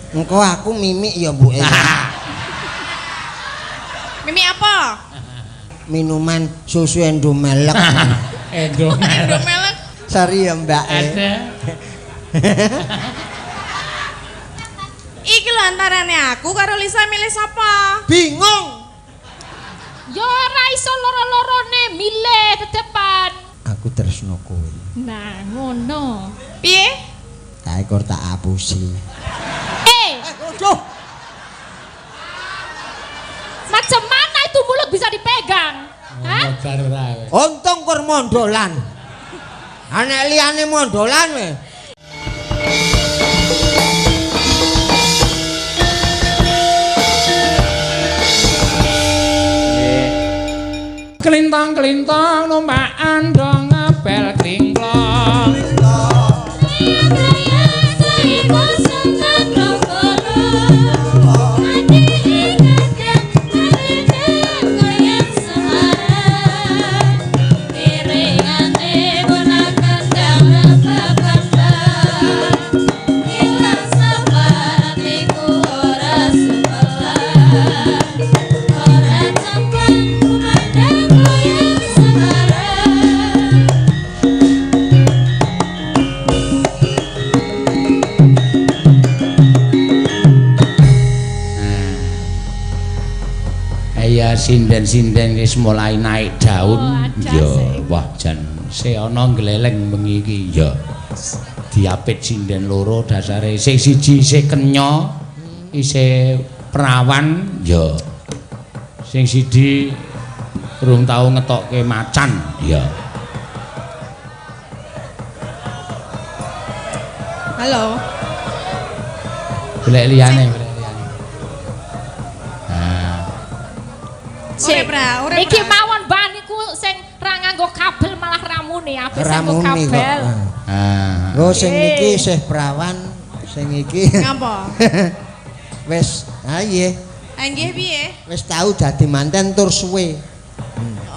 Engko aku mimik ya, Bu. Mimik apa? Minuman susu Endomelek. Endomelek. Endomelek. Sorry ya, Mbak. Ada. Iki lho antarane aku karo Lisa milih sapa? Bingung. Ya ora iso loro-lorone milih tetepan. Aku tresno kowe. Nah, ngono. Piye? Kae kor tak apusi. Eh, Aduh. macam mana itu mulut bisa dipegang? Hah? Bar ora. Untung kur mondolan. Anek liyane mondolan we. Klintang-klintang numpakan do ngepel klingklong. Iya, sinden-sinden wis mulai naik daun. Oh, Ya, wah jan se ana gleleng bengi iki. Ya. Diapit sinden loro dasare sing siji isih kenya, isih prawan, ya. Sing siji urung tau ngetokke macan, ya. Halo. Golek liyane, golek liyane. Nah, Urip ra, urip Iki ra. mawon Mbak niku sing ra nganggo kabel malah ramune, apik sing nganggo Ramune kok. kabel. Ah. Lho sing iki isih prawan, sing iki Ngapa? wis ha iya, Ah nggih piye? wis tau dadi manten tur suwe.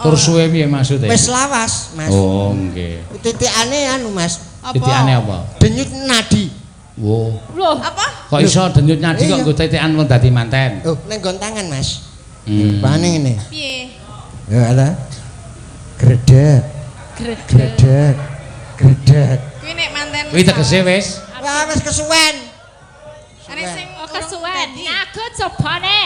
Tur suwe piye maksude? Wis lawas, Mas. Oh, nggih. Titikane anu, Mas. Apa? Titikane apa? Denyut nadi. Wo. Loh, Apa? Kok iso denyut nadi kok Iya. nggo titikan wong dadi manten? Oh, ning nggon tangan, Mas. Hmm. Pane ngene. Piye? Ya ala. Gredeg, gredeg. gredeg, gredeg. Kuwi nek manten. Kuwi tegese wis Wah, wis kesuwen. Arek sing Oh, urung kesuwen. dadi. Nah, aku cobane.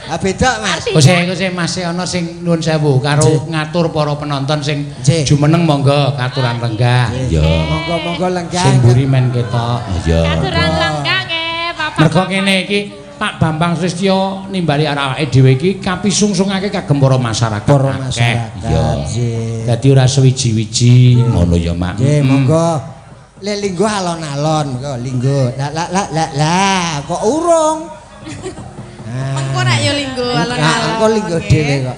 Ah beda, Mas. Kose kose masih ana sing nuwun sewu karo Nggih. ngatur para penonton sing Nggih. jumeneng monggo katuran lenggah. Ya. Monggo-monggo lenggah. Sing mburi men ketok. Ya. Katuran lenggah nggih, Bapak. Mergo kene iki Pak Bambang Sulistyo nimbali awake dhewe iki kapisungsungake kagem para masyarakat. Para akeh. masyarakat. Ya. Nggih. Dadi ora sewiji-wiji ngono ya, Mak. Nggih, monggo. Le linggo alon-alon, monggo linggo. La la la la la, kok urung. Nah. Mengko rak ya linggo alon-alon. Engko linggo nggih. dhewe kok.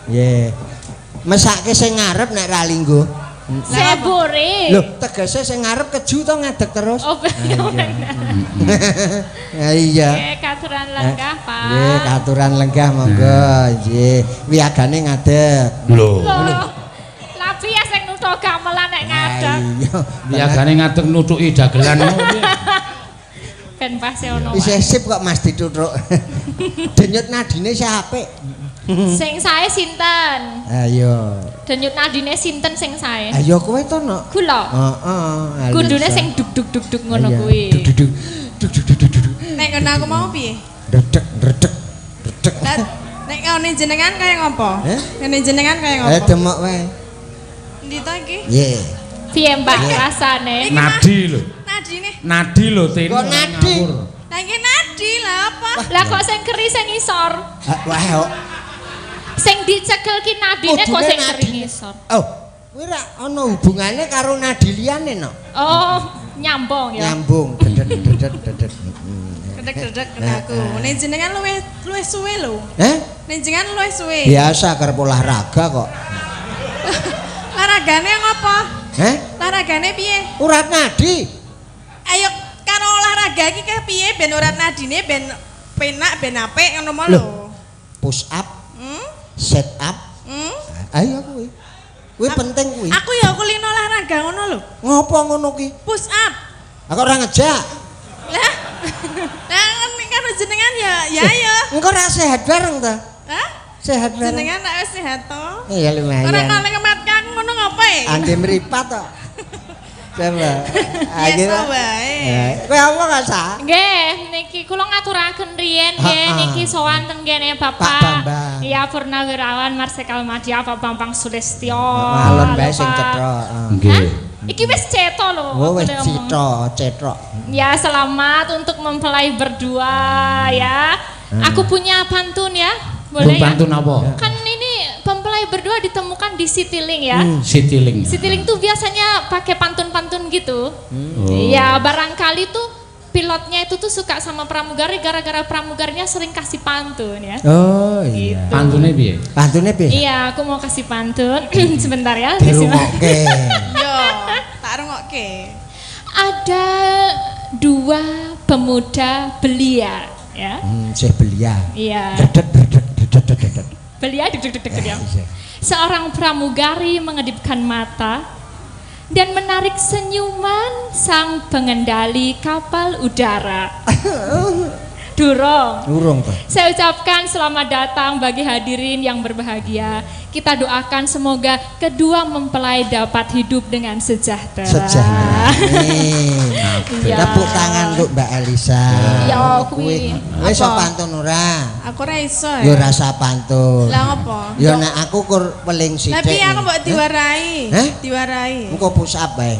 Nggih. Mesake sing ngarep nek ra linggo. Sebure. Lho, tegese sing ngarep keju to ngadeg terus. Oh, Ah, iya. Nggih, katuran lenggah, Pak. Nggih, katuran lenggah monggo. Nggih. Wiyagane ngadeg. Lho. Loh. Lah piye sing nuthuk gamelan nek ngadeg? Iya. Wiyagane ngadeg nutuki dagelan ngono piye? Ben pase ono. Isih sip kok Mas dituthuk. Denyut nadine isih apik. Sing sae sinten? Ayo. Denyut nadine sinten sing sae? Ayo kowe to, Nok. Kula. Heeh. Kudune sing duk duk duk duk ngono kuwi. Duk duk duk duk duk duk. Nek ngono aku mau piye? Redek redek redek. Lah nek ngene jenengan kaya ngopo? Eh? Ngene jenengan kaya ngopo? Eh demok wae. Endi to iki? Nggih. Piye Mbak rasane? Nadi lho. Nadine. Nadi lho Tin. Kok nadi? Ngawur. Lah iki nadi lah apa? Lah kok sing keri sing ngisor? Ah, Wah, kok. Sing dicekel ki nadine kok Kudune sing keri nadine. ngisor. Oh, kuwi ra ana hubungane karo nadi liyane, Nok. Oh, nyambung ya. Nyambung dedet dedet dedet. Gedeg-gedeg kena aku. Nek jenengan luwih luwih suwe lho. Eh? Nek jenengan luwih suwe. Biasa kerep olahraga kok. Olahragane ngopo? Heh? Olahragane piye? Urat nadi. Ayo karo olahraga iki ke piye ben urat nadine ben penak ben apik ngono mau lho. Push up, Hmm? set up. Hmm? Ayo kuwi. Kuwi penting kuwi. Aku ya kulino olahraga ngono lho. Ngopo ngono ki? Push up. Aku ora ngejak. Lah. Lah kan jenengan ya ya ya. Engko ora sehat bareng ta? Hah? Sehat bareng. Jenengan tak wis sehat to. Iya lumayan. Ora kaleng kemat ngono ngopo e? Ande mripat tok. Coba. Biasa wae. Kowe apa gak sa? Nggih, niki kula ngaturaken riyen nggih niki sowan teng kene Bapak. Pak Bambang. Iya Purnawirawan Marsekal Madya Pak Bambang Sulistyo. Alon bae Halo, sing Pak. cetha. Nggih. Iki wis cetha lho. Oh wis aku ngomong. cetha, cetrok. Ya, selamat untuk mempelai berdua ya. Aku punya pantun ya. Boleh ya? Pantun apa? Kan ini mempelai berdua ditemukan di Citylink ya. Citylink. Citylink tuh biasanya pakai pantun-pantun gitu. Oh. Iya, barangkali tuh pilotnya itu tuh suka sama pramugari gara-gara pramugarinya sering kasih pantun ya. Oh iya. Pantune piye? Pantune piye? Iya, aku mau kasih pantun. Sebentar ya. Dirungokke. Yo, tak rungokke. Ada dua pemuda belia ya. Sih belia. Iya. Dedet dedet dedet dedet. Belia deg deg deg deg ya. Iya. Seorang pramugari mengedipkan mata dan menarik senyuman sang pengendali kapal udara. Durung. Urung to. Saya ucapkan selamat datang bagi hadirin yang berbahagia. Kita doakan semoga kedua mempelai dapat hidup dengan sejahtera. Sejahtera. Amin. Iya. Tepuk tangan untuk Mbak Elisa. Ya, kuwi. Kowe iso Apa? pantun ora? Aku ora iso Ya rasa pantun. Lah ngopo? Ya nek aku kur peling sithik. Tapi aku mbok diwarai. Hah? Diwarai. Engko push up bae.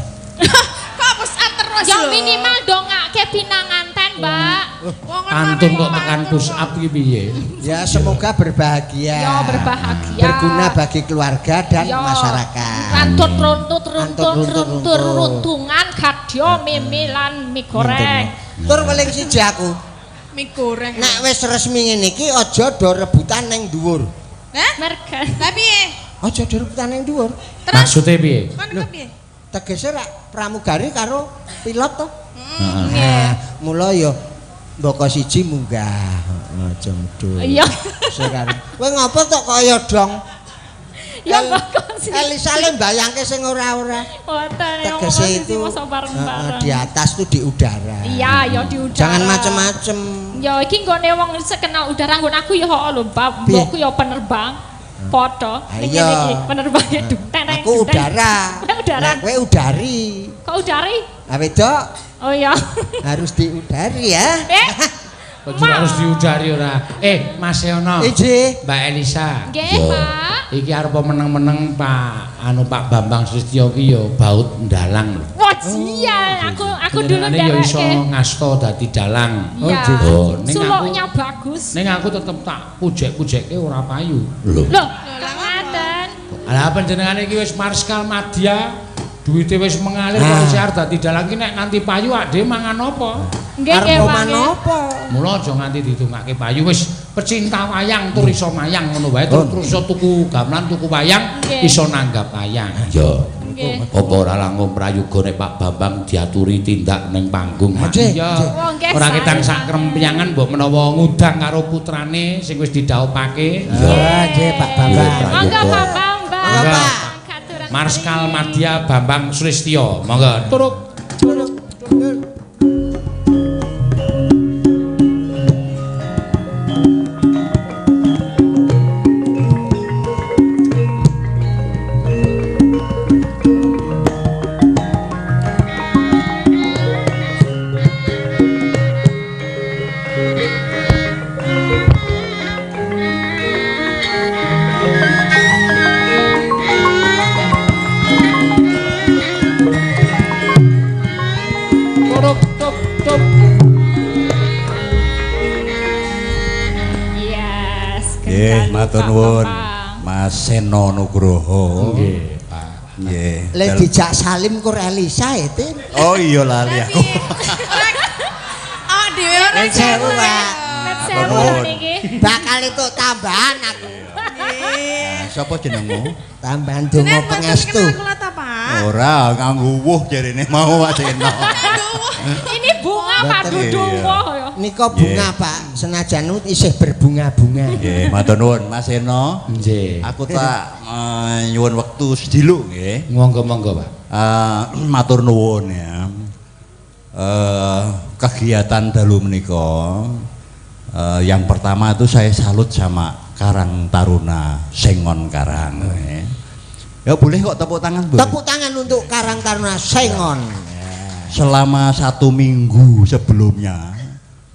Kok push up terus Yang lho? minimal dongake pinanganten, Mbak. Wong kan Pantun kok maring tekan pantun push kok. up iki piye? Ya semoga berbahagia. Ya berbahagia. Berguna bagi keluarga dan Ya. masyarakat. Rantut runtut Rantut, runtut runtut, runtur runtut. runtungan kadya mimi lan mie goreng. Tur weling siji aku. Mie goreng. Nek wis resmi ngene iki aja do rebutan ning dhuwur. Hah? Merga. Lah piye? Aja do rebutan ning dhuwur. Terus Maksude piye? kon kok piye? Tegese rak pramugari karo pilot to. Heeh. Nah, mula ya mboko siji munggah. Aja medhun. Iya. Kowe ngopo tok kaya dong? Ya mbok sih. Elisa le mbayangke sing ora-ora. Boten ya Tegese itu mosok bareng-bareng. di atas tuh di udara. Iya, ya di udara. Jangan macem-macem. Ya iki nggone wong sekenal udara nggon aku ya heeh lho, Mbak. Piye? Mbokku ya penerbang. Padha. Ning Iya. ngene iki penerbange deng teng. Aku udara. Udara. Nah, kowe udari. Kok udari? Lah wedok Oh iya. harus diudari ya. Eh. Kok juga harus diudari ora? Mas Yono. Ije. Mbak Elisa. Nggih, Pak. Iki arep meneng-meneng Pak anu Pak Bambang Sulistyo ki ya baut ndalang lho. Wah, iya, aku dulu Panjenengane ya iso ndereke. ngasto dadi dalang. Iya. Oh, ning aku Suluknya bagus. ning aku tetep tak pujek-pujekke ora payu. Lho. Loh, kok ngaten? Lah panjenengane iki wis Marskal Madya, duwite wis mengalir kok isih arep dadi dalang iki nek nganti payu awake dhewe mangan apa? Nggih, Arep nggih, Pak. oman nggih. apa? Mula aja nganti didongake payu wis pecinta wayang tur iso mayang ngono wae tur terus iso tuku gamelan tuku wayang Nggih. iso nanggap wayang. Ya. Nggih. Apa ora langkung prayoga nek Pak Bambang diaturi tindak ning panggung. Nggih, Iya. nggih. Oh, nggih, Ora sae, ketang sak sae. krempyangan mbok menawa ngundang karo putrane sing wis didhawuhake. Ya, nggih Pak Bambang. Monggo Pak Bambang. Monggo, Pak. Katuran Marskal Madya Bambang Sulistyo. Monggo. Turuk. Turuk tuk tuk. Yes. Nggih, kendal matur Pak nuwun. Bambang. Mas Seno Nugroho. Nggih, Pak. Nggih. Le dijak salim kur Elisa ya, Tin. Oh iya lali Lah aku. piye? Ora awak dhewe ora Nek sewu, Pak. Nek Matur sewu nuwun. niki. Bakal itu tambahan aku. Nggih. Sapa jenengmu? Tambahan donga Jenengan mboten pangestu. kenal kula ta, Pak? Ora, nganggo wuh jarene mau Pak Seno. Ini bunga Pak Mboten. Dudu Iya. woh ya. Nika bunga, Pak. Senajan isih berbunga-bunga. Nggih, matur nuwun Mas Seno. Nggih. Aku tak nyuwun wektu sediluk nggih. Monggo-monggo, Pak. Matur nuwun ya. Kegiatan dalu menika yang pertama itu saya salut sama Karang Taruna Sengon Karang. Ya. Ya boleh kok tepuk tangan boleh. Tepuk tangan untuk Karang Taruna Sengon. Selama satu minggu sebelumnya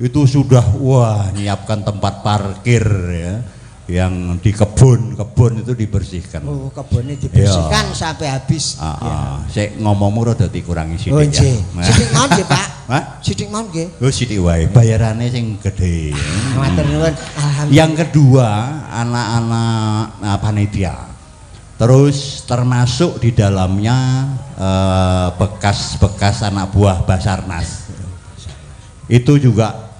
itu sudah wah nyiapkan tempat parkir ya yang di kebun-kebun itu dibersihkan. Oh, kebunnya dibersihkan sampai habis. Ah, ah. Sik ngomongmu rada dikurangi Oh, sithik ya. nggih. Sithik mawon nggih, Pak. Hah? Sithik mawon nggih. Oh sithik wae, bayarane sing gede. Matur nuwun. Alhamdulillah. Yang kedua, anak-anak panitia. Terus termasuk di dalamnya bekas-bekas anak buah Basarnas. Itu juga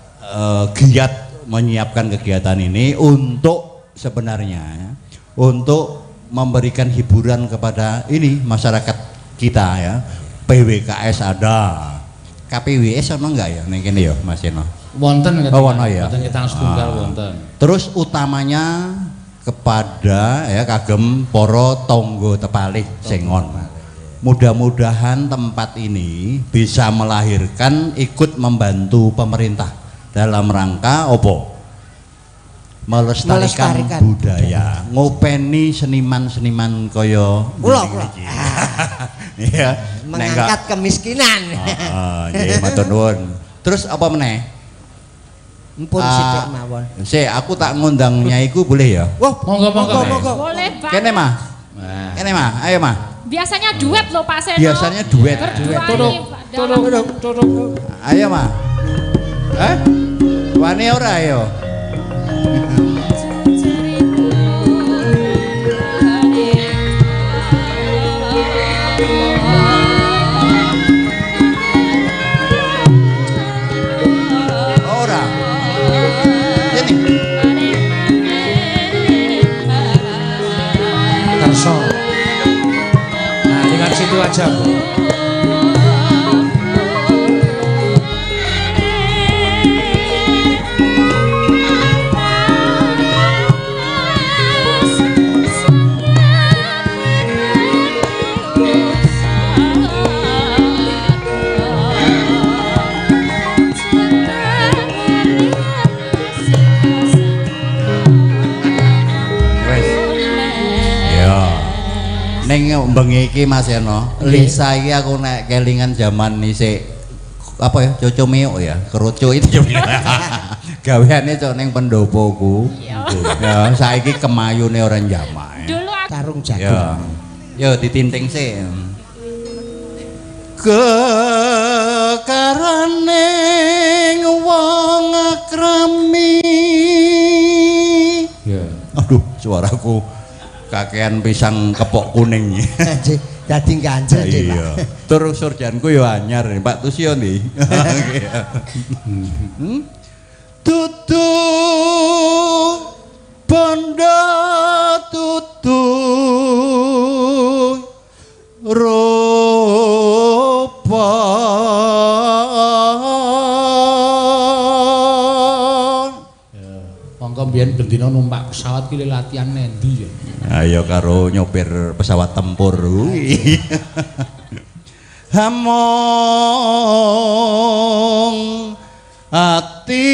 giat menyiapkan kegiatan ini untuk sebenarnya ya, untuk memberikan hiburan kepada ini masyarakat kita ya. PWKS ada. KPWS ono enggak ya ning kene ya Mas Eno? Wonten. Oh, wono ya. Wonten ketang setunggal wonten. Terus utamanya kepada ya kagem poro tonggo tepalih Sengon. Mudah-mudahan tempat ini bisa melahirkan ikut membantu pemerintah dalam rangka opo? Melestarikan, Melestarikan budaya, ngopeni seniman-seniman kaya Kula, kula. Iya, nek enggak Mengangkat kemiskinan. Ah, nggih, matur nuwun. Terus apa meneh? Mpun Ah, sithik mawon. Sik, aku tak ngundang nyaiku boleh ya? Wah, Monggo, monggo. monggo. Boleh, Pak. Kene mah. Nah. Kene mah, ayo mah. Biasanya duet loh Pak Seno. Biasanya duet. Berdua Tutuk, ini, Pak, dalam- tutuk, tutuk. Ayo mah. Eh? Wani ora ayo? Ora. Sini. Kerso. Nah, lewat situ aja, Bu. Wes. Ya. Ning bengi iki Mas Eno, Lisa iki aku nek kelingan jaman isih apa ya, Coco Mio ya, kerucu itu. Gaweane cok ning pendopoku. Ya, saiki kemayune ora jamak. Dulu aku Tarung jagung. Ya. Yo ditinting sik. Kekarane wong akrami. Ya. Aduh, suaraku kakean pisang kepok kuning. Nggih, dadi ganjel nggih, Pak. Iya. Terus surjanku yo anyar Pak Tusyo ndi? Hmm? Tutu bondo tutu rupa. Monggo mbiyen bendina numpak pesawat ki latihan nendi ya. Ayo karo nyopir pesawat tempur kuwi. Hamong ati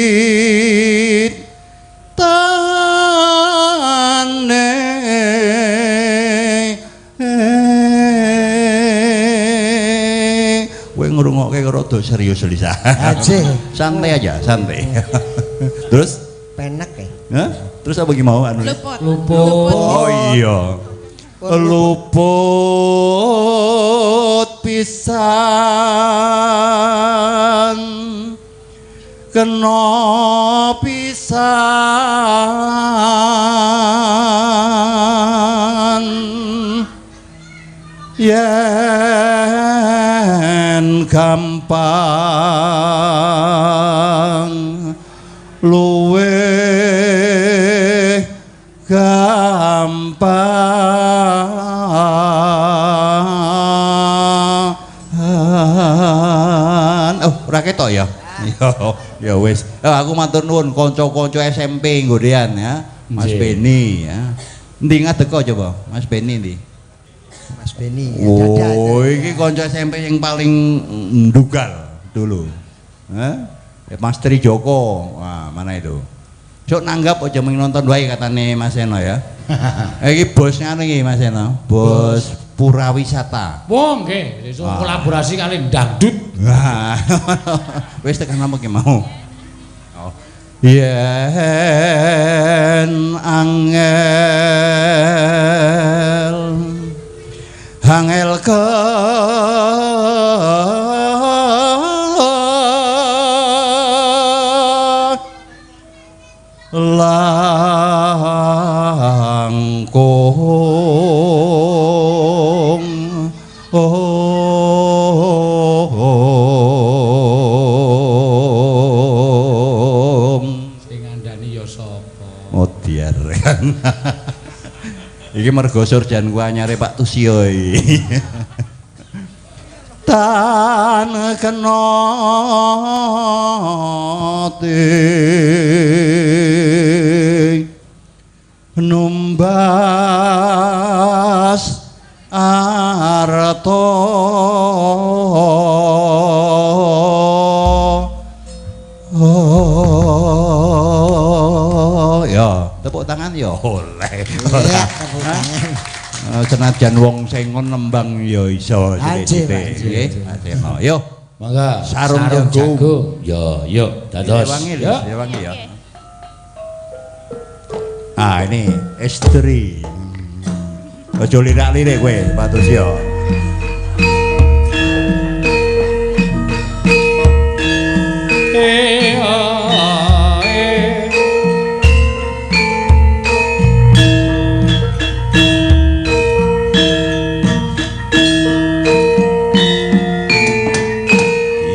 pawit tane. Kowe ngrungokke rada serius Lisa. Aje. Santai aja, santai. Terus? Penek ya. Hah? Terus apa gimana anu? Luput. Luput. Oh iya. Luput pisan kena pisan yen gampang luwih. Lampahan. Oh, ora ketok ya. Ya, ya wis. Aku matur nuwun kanca-kanca SMP nggodean ya. Mas Beni ya. Endi ngadeka coba? Mas Beni ndi? Mas Beni. Oh, iki kanca SMP yang paling ndugal dulu. Hah? Mas Tri Joko. Wah, mana itu? Cuk nanggap aja mung nonton wae katane Mas Seno ya. Iki bosnya iki Mas Seno, bos Purawisata. Wah, nggih, sesuk kolaborasi kali dangdut. Wah. Wis tekan apa ki mau? Oh. Yen angel angel ke langkung oh. Sing ngandani ya sapa? Oh diar. Iki mergo surjan ku anyare Pak Tusio iki. Tan kena numbas arta. Oh, ya, tepuk tangan ya oleh. Iya, tepuk tangan. Senajan wong sengon nembang ya iso sithik-sithik. Nggih, Mas. Yo, monggo sarung jagung. Yo, yo, dados. Direwangi ya. Ah, ini istri. Aja lirak-lirik kowe, Pak Tusyo.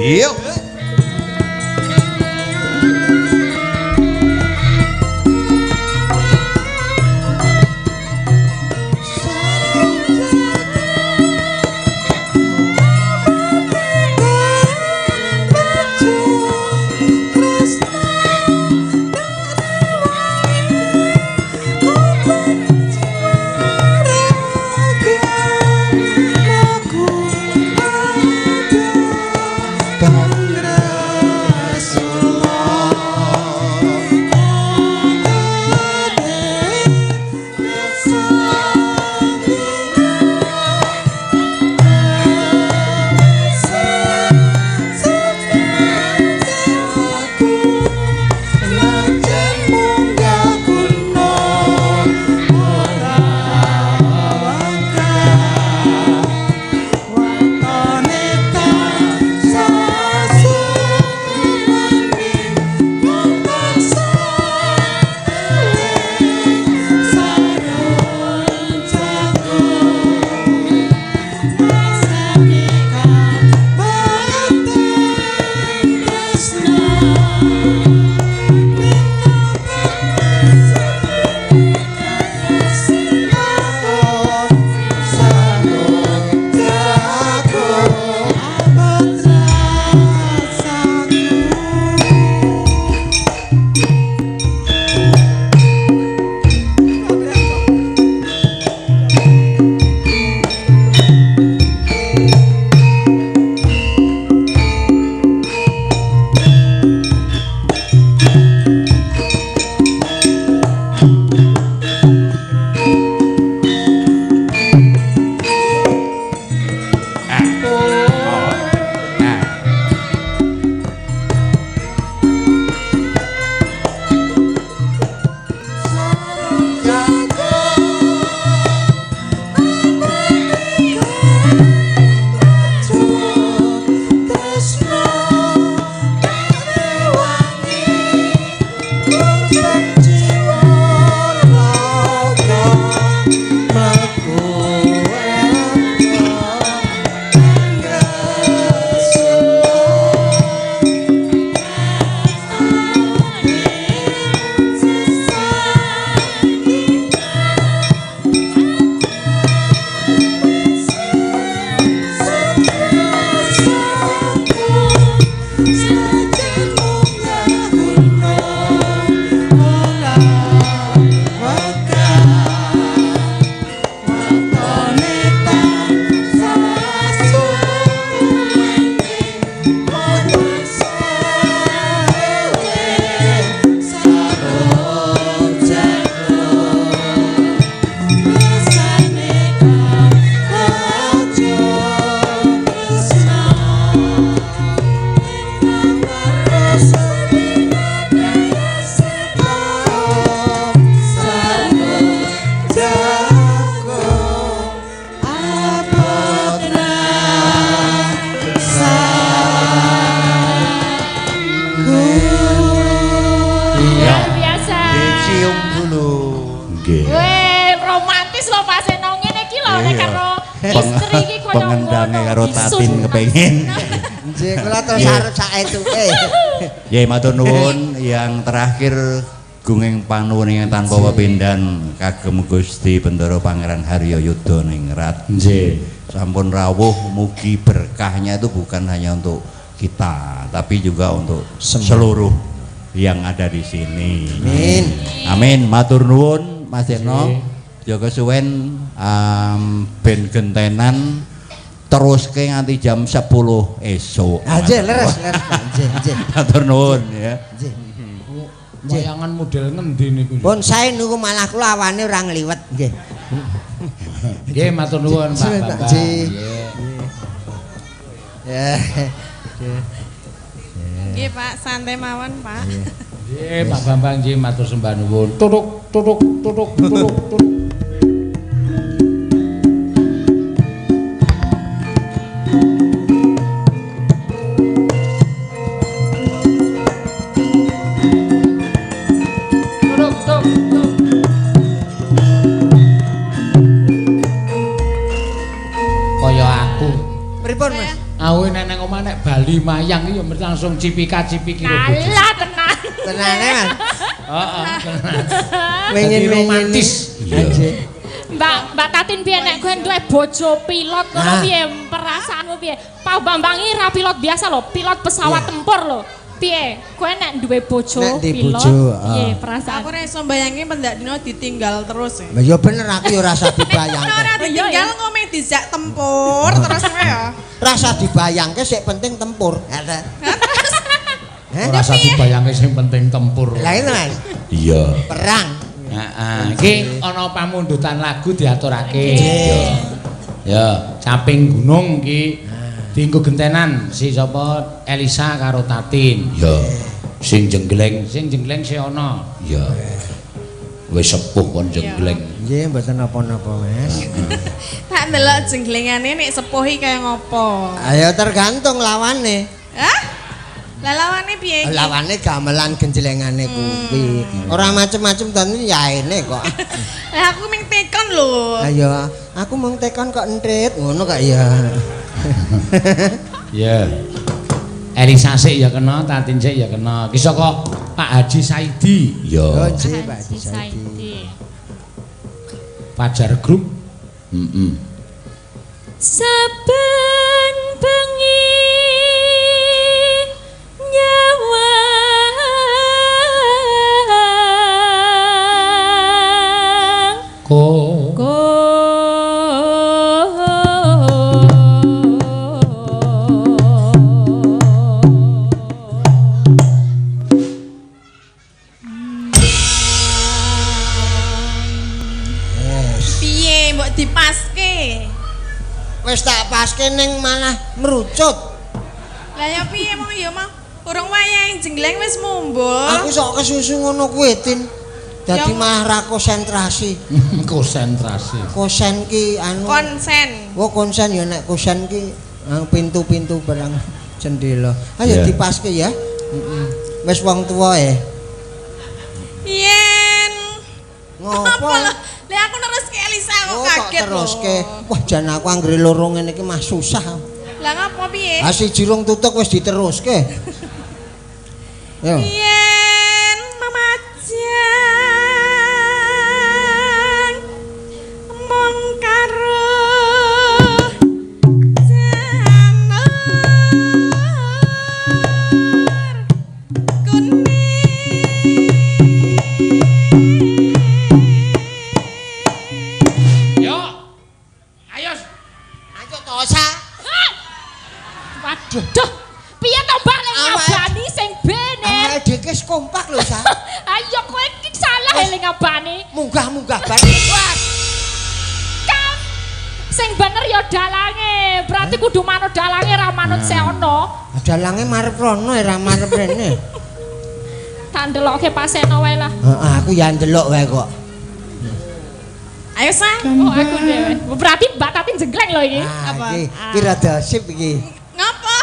Yuk. Sarung jagung. Romantis lho Pak Seno ngene iki lho nek karo istri iki koyo pengendange karo Tatin kepengin. Nggih, kula terus arep sak etuke. Nggih, matur nuwun. Yang terakhir gunging panuwun ingkang tanpa pepindhan kagem Gusti Bendara Pangeran Haryo Yudha Ningrat. Nggih. Sampun rawuh, mugi berkahnya itu bukan hanya untuk kita, tapi juga untuk seluruh yang ada di sini. Amin. Amin. Matur nuwun Mas Seno. Jaga suwen ben gentenan teruske nganti jam 10 esuk. Ah, nggih, leres, leres, Pak. Nggih, nggih. Matur nuwun ya. Nggih. Wayangan model ngendi niku? Pun sae niku malah kula awane ora ngliwet nggih. Nggih, matur nuwun Pak Bambang. Nggih. Nggih, Pak, santai mawon, Pak. Nggih, Pak Bambang nggih matur sembah nuwun. Tutuk tutuk tutuk tutuk tutuk. Tutuk tutuk tutuk. Kaya aku. Pripun, Mas? Aku nek nang omah nek bali mayang iki ya mesti langsung cipika-cipiki karo bojo. Alah tenan. Tenane, Mas. Heeh, tenan. Wingin romantis. Nggih. Mbak Tatin piye nek kowe duwe bojo pilot ngono piye perasaanmu piye? Pak Bambang iki ra pilot biasa lho, pilot pesawat tempur lho. Piye? Kowe nek duwe bojo pilot piye perasaan? Aku ora iso mbayangke pendak dino ditinggal terus. Lah ya bener aku ya ora usah dibayangke. Ora ditinggal ngomong dijak tempur terus kowe ya. Rasa dibayangke sik penting tempur. Ora usah dibayangke sing penting tempur. Lah itu Mas. Iya. Perang. Heeh, iki ana pamundutan lagu diaturake. Iya. Ya, Caping Gunung iki dienggo gentenan si sapa Elisa karo Tatin. Iya. Sing jenggleng, sing jenggleng si ana. Iya. Wis sepuh kon jenggleng. Nggih, mboten napa-napa, Mas. Tak ndelok jenglengane nek sepuh iki kaya ngopo. Ayo tergantung lawane. Hah? Lah lawane piye iki? Lawane gamelan genjlengane kuwi. Ora macem-macem to yaene kok. Lah aku mung tekon lho. Lah ya, aku mung tekon kok entrit ngono kok ya. Iya. Elisa sik ya kena, Tatin sik ya kena. Ki saka Pak Haji Saidi. Iya. Oh, nggih, Pak Haji Saidi. Fajar Group. Heeh. Saben bengi nyawang Ko Piye mbok dipaske? Wis tak paske ning malah merucut. Lah ya piye mong ya mah urung wayahe jengleng wis mumbuh. Aku sok kesusu ngono kuwi, Tin. Dadi malah ra konsentrasi. Konsentrasi. Kosen ki anu. Konsen. Oh, konsen ya nek kosen ki pintu-pintu barang jendela. Ayo dipaske ya. Heeh. Wis wong tuwa e. Yen. Ngopo? Lah aku neruske Elisa kok kaget lho. Teruske. Wah, jan aku anggere loro ngene iki mah susah. Lah ngapa piye? Ah siji rung tutuk wis diteruske. Yo. Yen memajang mung karo janur kuning. Yo. Ayo. Ayo tosa. Waduh, duh. Piye to Mbak lek ngabani sing bener? Awake dhewe wis kompak lho, Sa. Ayo kowe iki salah eling ngabani. Munggah-munggah bareng. Wah. Kam sing bener ya dalange. Berarti kudu manut dalange ra manut Seono. Dalange marep rono ora marep rene. Tak ndelokke Pak Seno wae lah. Heeh, aku ya ndelok wae kok. Ayo, Sa. Oh, aku dhewe. Berarti Mbak Tatin jenggleng lho iki. Apa? Iki rada sip iki. Ngapa?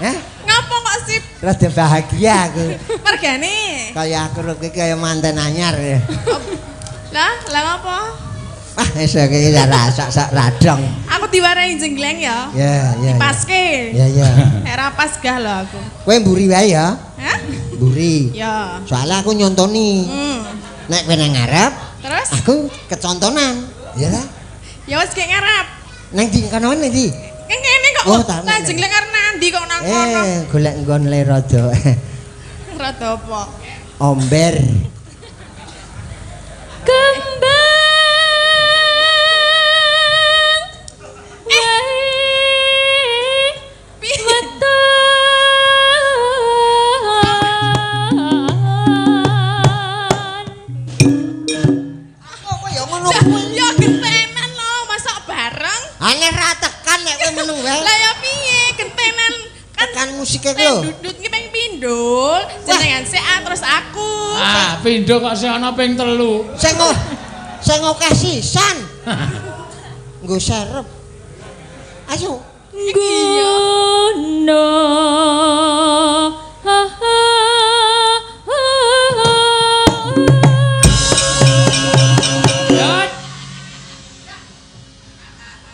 Hah? Ngapa kok sip? Rada bahagia aku. Mergane. Kaya aku iki kaya manten anyar ya. Lah, lah ngapa? Ah, Wis iki ora sak radong. Aku diwarahi jenggleng ya. Ya, ya. Paske. Ya, ya. Nek ra pas gah lho aku. Kowe mburi wae ya. Hah? Mburi. Ya. Soalnya aku nyontoni. Nek kowe nang ngarep, Terus? aku kecontonan. Ya lah. Ya wis gek ngarep. Nang ndi kono nang ndi? Kene kok. Oh, tak Lah jenggleng arep nandi kok nang kono. Golek nggon le rada Rada apa? Omber. Kembang. Piye? Weton. Kok ya ngono kuwi. Ya gentenan lho, masak bareng. Aneh ra tekan nek kowe meneng wae. Lah ya piye gentenan kan Tekan musike kuwi lho. dudut ki ping pindho, jenengan sik ah, terus aku. Ah, pindho kok sing ana ping 3. Sing akeh sisan. Nggo serep. Ayo. Ngono. Ha ha. Ya.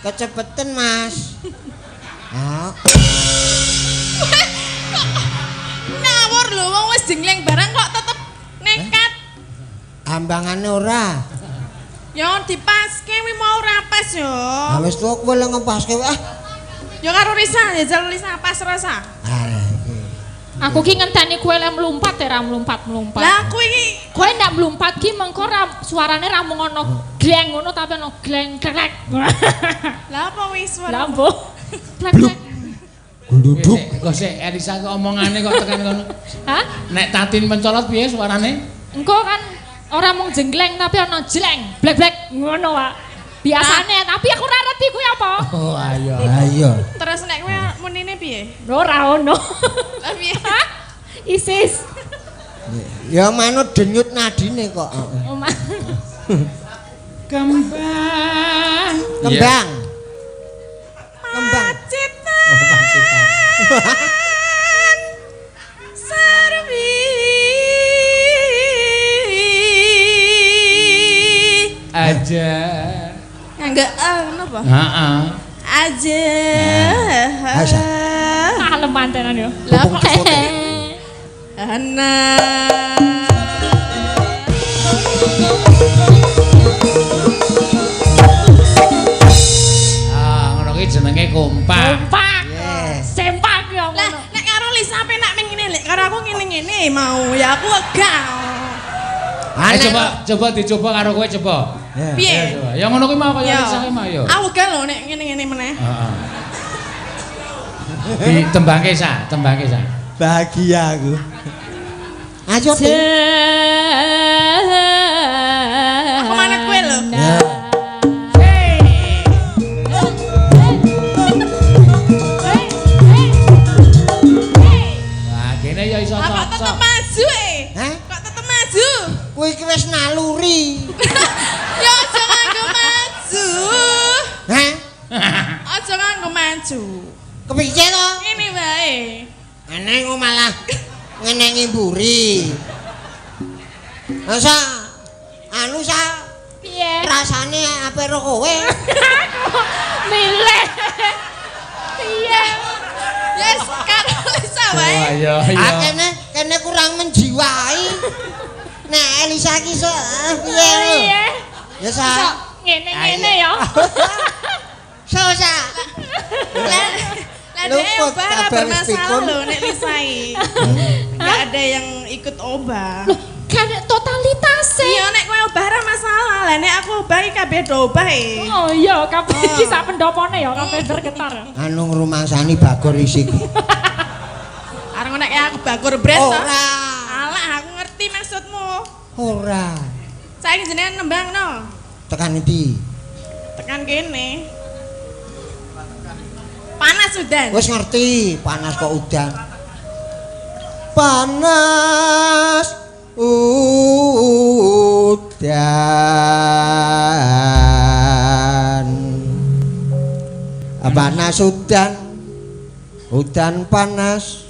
Kecepeten, Mas. Ah, Ngawur lho wong wis jengleng bareng kok tetep nekat. Ambangane ora. Ya dipaske kuwi mau ora pas yo. Ah wis tuwa kowe lek ngepaske ah. Ya karo Risa, jajal Risa pas rasa. Ah iki. Aku ki ngenteni kowe lek mlumpat ya ra mlumpat-mlumpat. Lah aku iki Kowe ndak mlumpat ki mengko ra suarane ra mung ono gleng ngono tapi ono gleng krek. lah apa wis suara? Lah mbok. Plek plek. Gluduk. Kok sik Elisa kok omongane kok tekan kono. Hah? Nek Tatin mencolot piye suarane? Engko kan ora mung jengleng tapi ono jleng, blek-blek ngono, Pak. Biasane, tapi aku ora ngerti kuwi apa. Oh, ayo. Ayo. Terus nek kowe munine piye? Ora ono. Lah piye? Hah? Isis. Ya manut denyut nadine kok. Oh, ma. Kembang. Kembang. Kembang. Pacitan. Oh, Pacitan. Sarwi. Aja. Enggak ah ngono apa? Heeh. Aja. Asa. Kalem mantenan yo. Lah kok Ana. Ah, ngono ki jenenge kompak. Kompak. Yes. Sempak yo Lah ngono. nek karo Lisa penak ming ngene, lek karo aku ngene-ngene mau ya aku wegah. Eh, coba dicoba karo kowe coba. Piye? Coba. Ya ngono kuwi mau kaya Lisa kuwi mau ya. Aku wegah lho nek ngene-ngene meneh. Heeh. Ditembangke sa, tembangke sa. Bahagia aku. Ayo Tin. Aku manut kowe lho. Ya. Wah, kene ya iso Lah kok tetep cocok. maju e? Hah? Kok tetep maju? Kowe iki wis naluri. Ya aja nganggo maju. Hah? Aja nganggo maju. Kepiye to? Ngene wae. Aneh kok malah ngenengi mburi. Masa anu sa Piye? rasane ape ro kowe? Milih. Piye? Yes, karo Lisa wae. Oh, iya iya. Ah kene kene kurang menjiwai. Nek Elisa ki iso piye lho? Piye? Ya sa. Iso ngene-ngene ya. So sa. Lah lah dia Luput obah ora kabeh wis bermasalah pikun. lho nek Lisa iki. Enggak ada yang ikut obah. Loh, kan totalitas e. Iya nek kowe obah ora masalah. Lah nek aku obah iki kabeh do obah e. Oh iya, kabeh iki sak pendopone ya, kabeh bergetar. Anu ngrumangsani bagor isik. Areng nek aku bakur bret to. Ora. Alah aku ngerti maksudmu. Ora. Saiki jenengan nembangno. Tekan endi? Tekan kene. Panas udan. Wis ngerti, panas kok udan. Panas udan. Panas udan. Udan panas.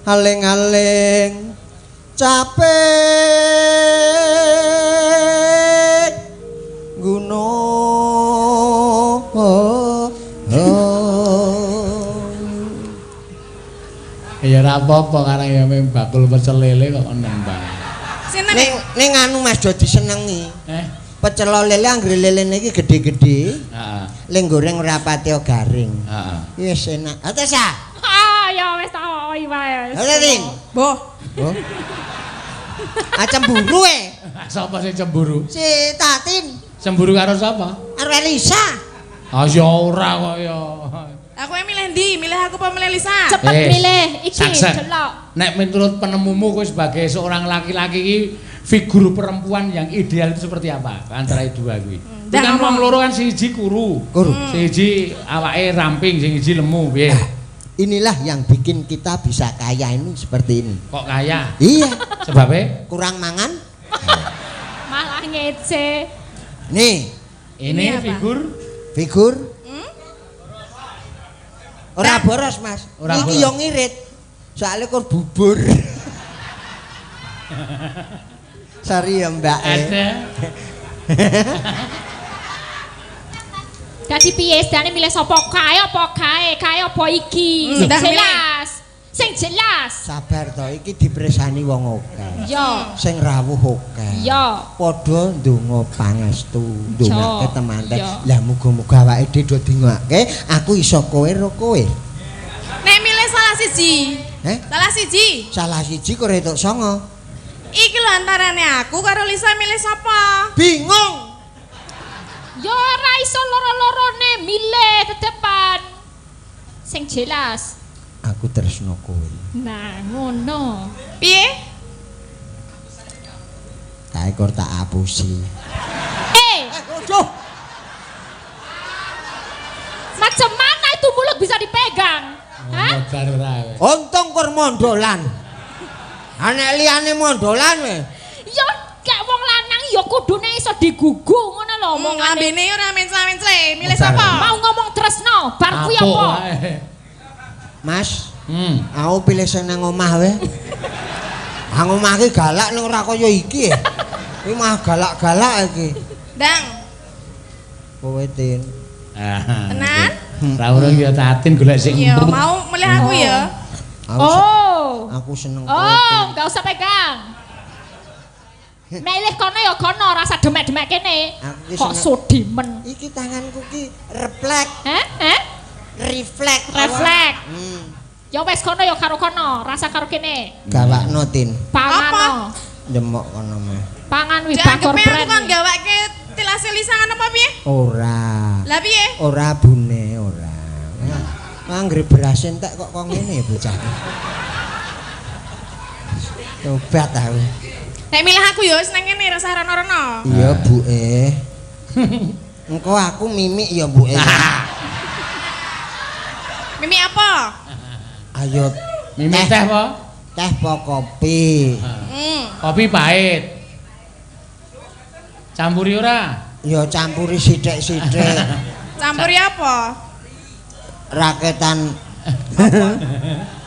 Aling-aling capek gunung. Ya ora apa-apa karang ya mung bakul pecel lele kok nembang. Seneng. Ning ning anu Mas do disenengi. Eh, Pecel lele anggere lelene iki gede-gede, heeh. le goreng ora pati garing. Heeh. Wis enak. Ates ah. Ah, ya wis tak oi wae. Ates Tin. Boh, Oh. Ah cemburu e. Sapa sing cemburu? Si Tatin Cemburu karo sapa? karo Elisa. Ah ya ora kok ya. aku yang milih ndi? Milih aku apa milih Lisa? Cepet Eh, milih iki saksen. delok. Nek menurut penemumu kowe sebagai seorang laki-laki iki figur perempuan yang ideal itu seperti apa? Antara dua kuwi. Kuwi Ndak kan wong ngomong. loro kan siji kuru. Kuru. Siji awake ramping, sing siji lemu piye? Inilah yang bikin kita bisa kaya ini seperti ini. Kok kaya? Iya, Sebabnya kurang mangan. Malah ngece. Nih, ini, Ini apa? figur figur. Ora boros, Mas. Ora Iki boros. yo ngirit. Soalnya kur bubur. Sorry ya, Mbak. eh. ada. Dadi piye sedane milih sapa kae apa kae? Kae apa iki? Sing Dah milih. jelas. Sing jelas. Sabar to, iki dipresani wong akeh. Yo. Sing rawuh akeh. Yo. Padha ndonga pangestu, ndongake temanten. Iya. Lah muga-muga awake dhewe do dingake, aku iso kowe ro kowe. Nek milih salah siji. Eh? Salah siji. Salah siji kok entuk songo. Iki lho antarane aku karo Lisa milih sapa? Bingung. Yo ora iso loro-lorone milih tetepan. Sing jelas. Aku tresno kowe. Nah, ngono. Piye? Kae kor tak apusi. Eh, Aduh. macam mana itu mulut bisa dipegang? Hah? Modar ora kowe. Untung kor mondolan. Anek liyane mondolan we. Yo gak wong lanang yo kudune iso digugu ngono lho omongane. Lambene ora mencla-mencle. Milih Modar. sapa? Mau ngomong tresno, bar kuwi Apuk apa? wae. Mas, Hmm. aku pilih sing nang omah we. Nang omah iki galak ning ora kaya iki. e. Iki mah galak-galak iki. Dang. Kowe Tin. Ah, Tenan? Ra urung ya Tatin golek sing Iya, empuk. mau milih aku ya. Aku se- Oh. aku seneng kowe. Oh, Tin. enggak usah pegang. Milih kono ya kono, rasa demek-demek kene. Aku ki Kok seneng- sodimen. Iki tanganku ki reflek, Heh? Heh? reflek. Reflek. Hmm. Ya wes kono ya karo kono, rasa karo kene. Gawakno Tin. Pangano. Demok kono mah. Pangan wi bakor Dianggepe aku brand. kon gawake tilase Lisa ngono apa piye? Ora. Lah piye? Ora bune, ora. Anggere beras entek kok kok ngene ya bocah. Tobat aku. Nek milih aku ya wis nang kene rasa rono-rono. Iya, Bu eh. Engko aku mimik ya, Bu eh. Mimi apa? Ayo Mimik teh apa? Teh apa kopi? Hmm. Kopi pahit. Campuri ora? Ya campuri sithik-sithik. Campuri apa? Raketan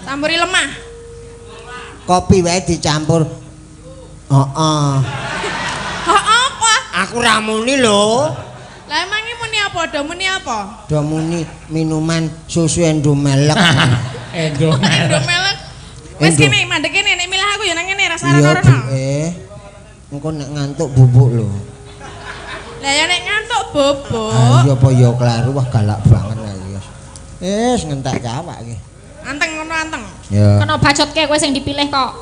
Campuri lemah. kopi wae dicampur. Heeh. Hah apa? Aku ra muni lho. Lah emangnya muni apa? Do muni apa? Do muni minuman susu Endomelek. Endo. Indomelek. Wis Endo. kene mandek kene nek milih aku ya nang kene rasa Iya, Bu rono-rono. eh. Engko nek ngantuk bubuk lho. Lah ya nek ngantuk bobok. Ah iya apa ya kleru wah galak banget iki. Wis ngentek awak iki. Anteng ngono anteng. Ya. Kena bacotke kowe sing dipilih kok.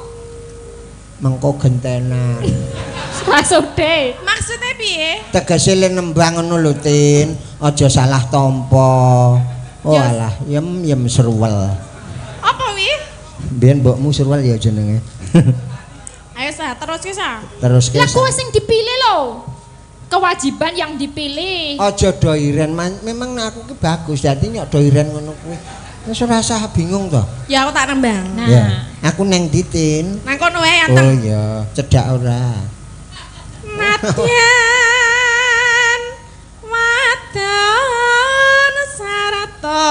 Mengko gentenan. Rasude. Maksudnya piye? Tegese le nembang ngono lho Tin, aja salah tampa. Oh Ya. alah, yem yem seruwel. Apa wi? Mbiyen mbokmu seruwel ya jenenge. Ayo sa, terus ki sa. Terus ke Lah kowe sing dipilih lho. Kewajiban yang dipilih. aja do iren, memang aku ki bagus dadi nyok do iren ngono kuwi. Wis ora usah bingung to. Ya aku tak nembang. Nah. Ya, aku neng ndi Tin? Nang kono wae Oh anteng. iya, cedak ora. Nadyan wadon sarata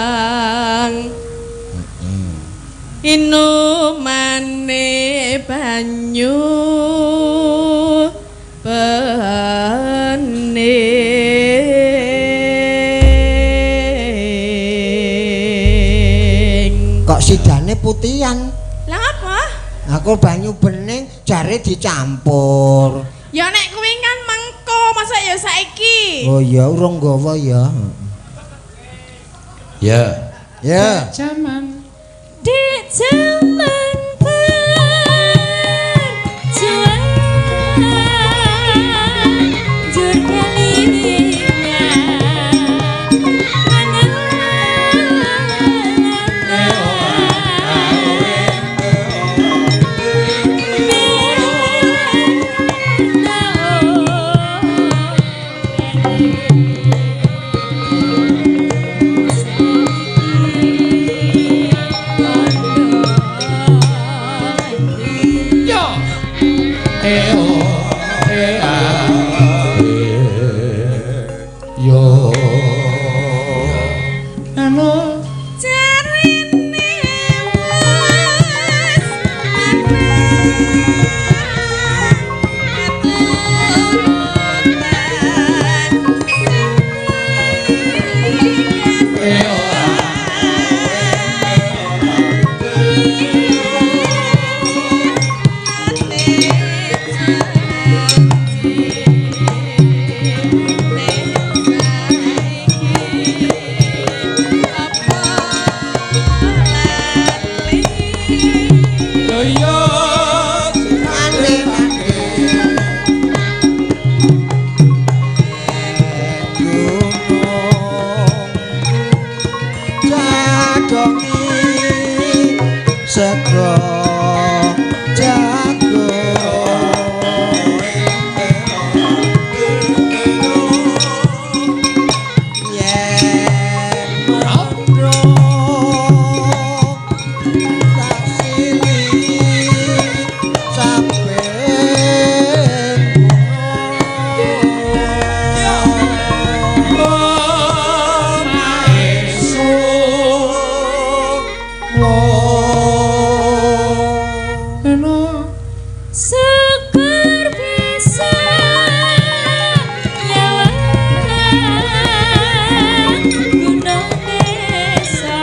lanang inumane banyu benang. sampeyan. Lah apa? Aku banyu bening jare dicampur. Ya nek kuwi kan mengko, masa ya saiki. Oh iya urung nggawa ya. Ya. Ya. Jaman. Di jaman perjuangan jur kelingan Yo. E o e a e yo. Anu Jarine wis keturutan e o a. Yo yo. Ane Jadongi sego jago yen mandro tak sili saben Syukur bisa nyawang gunung desa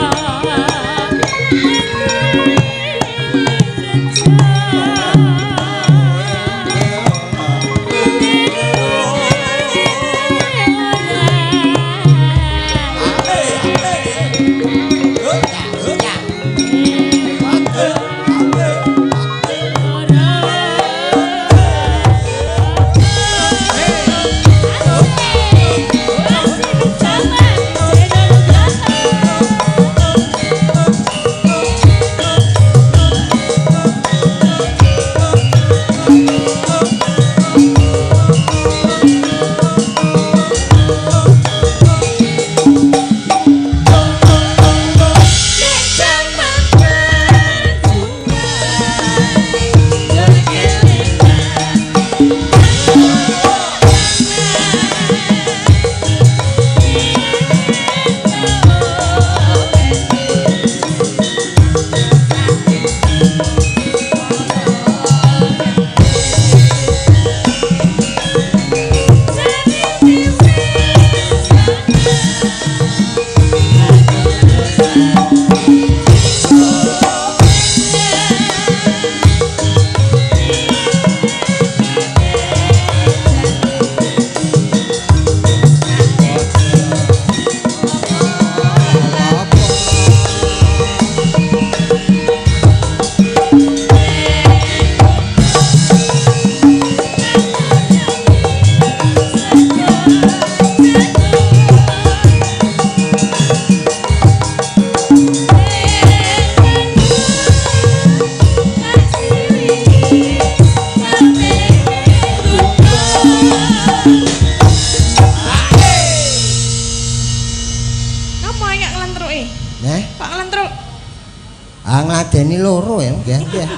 Ngapa iki nglentruke? Neh, Kok nglentruk? ah ngladeni loro ya, nggih nggih.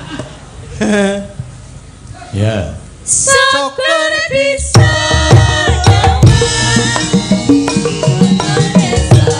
Ya. Syukur bisa nyawang gunung desa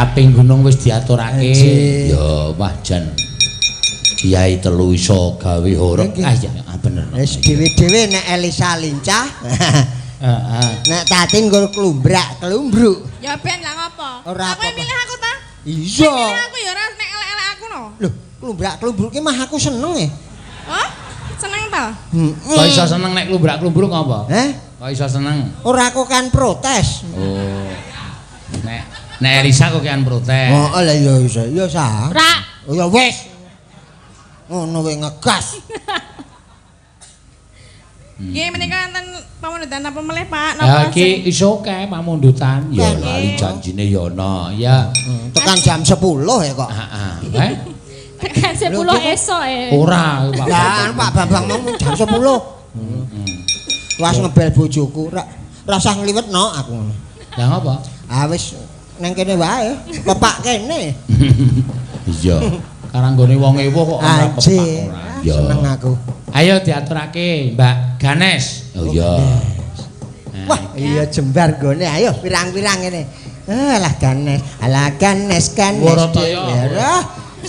Kaping gunung wis diaturake. Ya wah jan. Kiai telu iso gawe horeg. Ah iya, bener. Wis dhewe-dhewe nek Elisa lincah. Heeh. Nek Tatin nggo klumbrak-klumbruk. Ya ben lah ngopo? Ora Aku apa-apa. milih aku ta? Iya. Milih aku ya ora nek elek-elek aku no. Loh, klumbrak-klumbruk ki mah aku seneng e. Oh, seneng ta? Heeh. Kok iso seneng nek klumbrak-klumbruk apa? Heh? Kok iso seneng? Ora aku kan protes. Oh. Nek nek Elisa kok kian protes. Oh, lah ya iso. Ya sah. Ora. Oh ya wis. Ngono wae ngegas. Nggih menika enten pamundutan napa melih Pak? Ya Napa iki iso kae pamundutan. Ya Kan. lali janjine ya ana. Ya. Tekan jam 10 ya kok. Heeh. Eh? Tekan 10 esuk e. Ora Pak. Lah Pak Bambang mau jam 10. Was ngebel bojoku, rasah ngliwetno aku ngono. Lah ngapa? Ah wis nang kene wae, pepak kene. Iya. Karanggone wong ewo kok ora pepak ora. Iya. Seneng aku. Ayo diaturake Mbak Ganes. Oh iya. Wah, iya jembar gone. Ayo pirang-pirang ngene. Alah Ganes, alah Ganes Ganes. Warataya.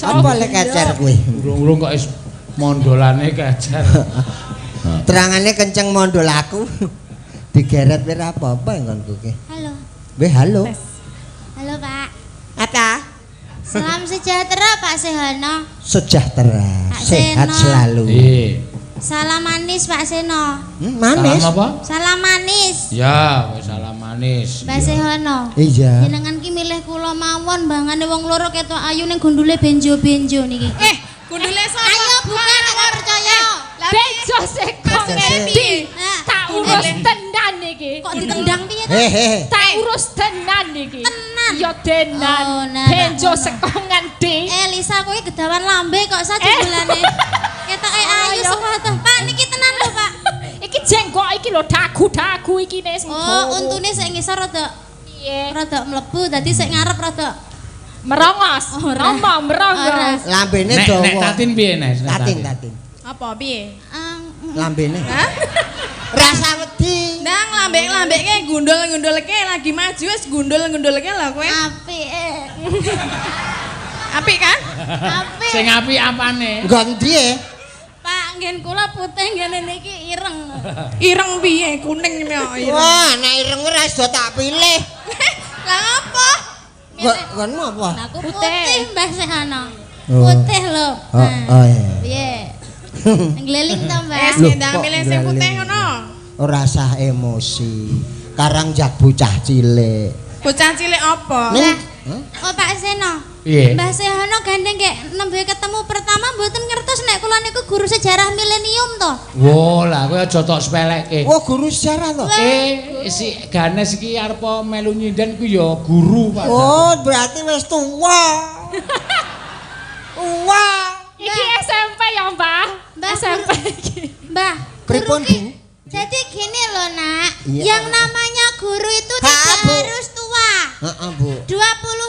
Apa lek kecer kuwi? Urung-urung kok wis mondolane kecer. Terangane kenceng mondol aku. Digeret ora apa-apa nggonku ki. Halo. Weh, halo. Halo, Pak. Apa? Salam sejahtera Pak Sehono. Sejahtera, Pak sehat Seno. selalu. Iya. Salam manis Pak Seno. Manis. Salam apa? Salam manis. Ya, wis salam manis. Mbak Sehono. Iya. Jenengan ki milih kula mawon bangane wong loro ketok ayu ning gundule benjo-benjo niki. Gundule sapa? Ayo buka nek ora percaya. Benjo seko ngendi? Tak urus tenan iki. Kok ditendang piye to? Hehehe. Tak urus tenan iki. Tenan. Ya tenan. Oh, nah, Benjo nah, seko ngendi? Lisa kowe gedawan lambe kok sa jebulane. Ketoke ayu sapa to? Pak niki tenan lho, Pak. Iki jenggok iki lho dagu-dagu iki nek sing Oh, untune sik ngisor rada piye? rada mlebu dadi sik ngarep rada Merongos. Ora. Ngomong merongos. Lambene Nek dawa. nek Tatin piye, Nes? Nek Tatin, Tatin. Apa piye? Lambene. Hah? Rasa wedi. Ndang lambek-lambekke gundul-gundulke lagi maju wis gundul-gundulke lho kowe. Apik. Apik kan? Apik. Sing apik apane? Nggon ndi e? Pak, nggen kula putih ngene niki ireng. Ireng piye? Kuning kok ireng. Wah, nek ireng ora iso tak pilih. Lah ngapa? Nggonmu apa? Aku putih Mbah Sehono. Oh. Putih lho. Oh, oh iya. Piye? Ngleling to, Mbah? Wis Loh, ndang kok milih sing putih ngleling? ngono. Ora sah emosi. Karang jak bocah cilik. Bocah cilik apa? Ning Oh, Pak Seno. Piye? Mbah Sehono gandeng gek nembe ketemu pertama mboten ngertos nek kula niku guru sejarah milenium to. Wo, lah kowe aja tok sepelekke. Oh, guru sejarah to? Si Ganes iki arep melu nyinden ku ya guru Pak. Oh, berarti wis tuwa. Tuwa. Iki SMP ya, Mbah? Mbah, SMP iki. Mbah, Pripun, guru ki- Bu? Jadi gini loh, Nak. Iya. Yang namanya guru itu Ha, tidak Bu. harus tua. Heeh, Bu. 20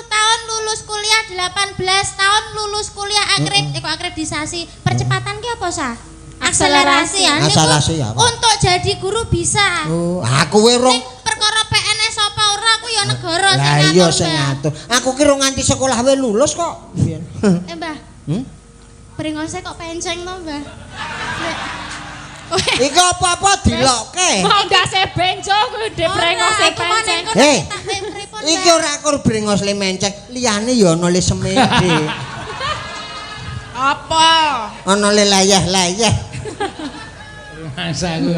tahun lulus kuliah, 18 tahun lulus kuliah akreditasi. Percepatan ki apa, Sa? Akselerasi ya. Niku Akselerasi apa? Untuk jadi guru bisa. Oh, aku we rong Ning perkara PNS apa ora aku ya negara sing Lah iya ngatur, sing Mbah. ngatur. Aku ki rong nganti sekolah we lulus kok. Biyen. Mbah. Hmm? Brengose kok penceng to, Mbah? Iki apa-apa dilokke. Mau ndase benjo kuwi ndek brengose penceng. Hei. Iki ora kur brengos le menceng, liyane ya ana le semende. Apa? Ana le layeh-layeh. Masa aku.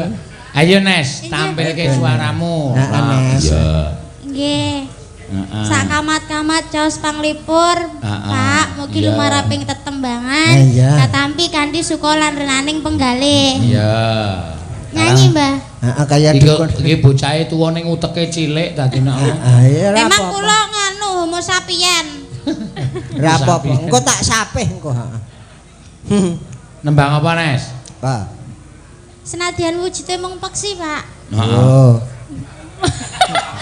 Ayo Nes, tampilke suaramu. Heeh, Nes. Iya. Nggih. Heeh. Sak kamat-kamat caos panglipur, Heeh. Pak, mugi Iya. lumaraping tetembangan, Iya. katampi kanthi suka lan renaning penggalih. Iya. Nyanyi, Mbah. Heeh, kaya Iki dukun. iki bocahe tuwa ning uteke cilik dadi nek Ah, iya ora Emang apa-apa. kula nganu homo sapien. Ora apa-apa. Engko tak sapih engko, heeh. Nembang apa, Nes? Pak. Senadyan wujude mung peksi, Pak. Heeh. Oh.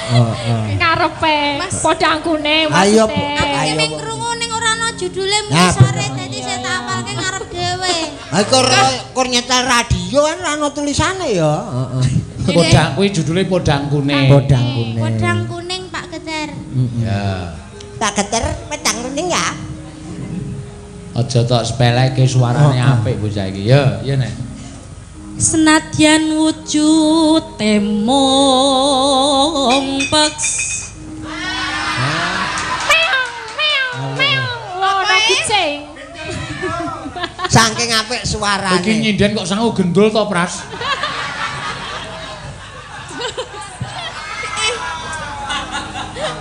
Oh, oh. Ngarepe podangkune Ayo, maksudnya. Aku Ayo, ki mung Bu. krungu ning ora ana judule Nah, mung sore bener. dadi saya tak apalke ngarep dhewe. Ha kor nyetel radio kan ora ana tulisane ya. Heeh. Podang kuwi judule Podang Kuning. Podang kuning. Podang kuning Pak Getar. Ya. Pak Geter petang kuning ya. Aja tok sepeleke suarane apik bocah iki. Ya, iya nek. Senadyan wujud mung peks. Meong meong meong loro kucing. Saking apik suarane. Iki nyinden kok sangu gendul to, Pras?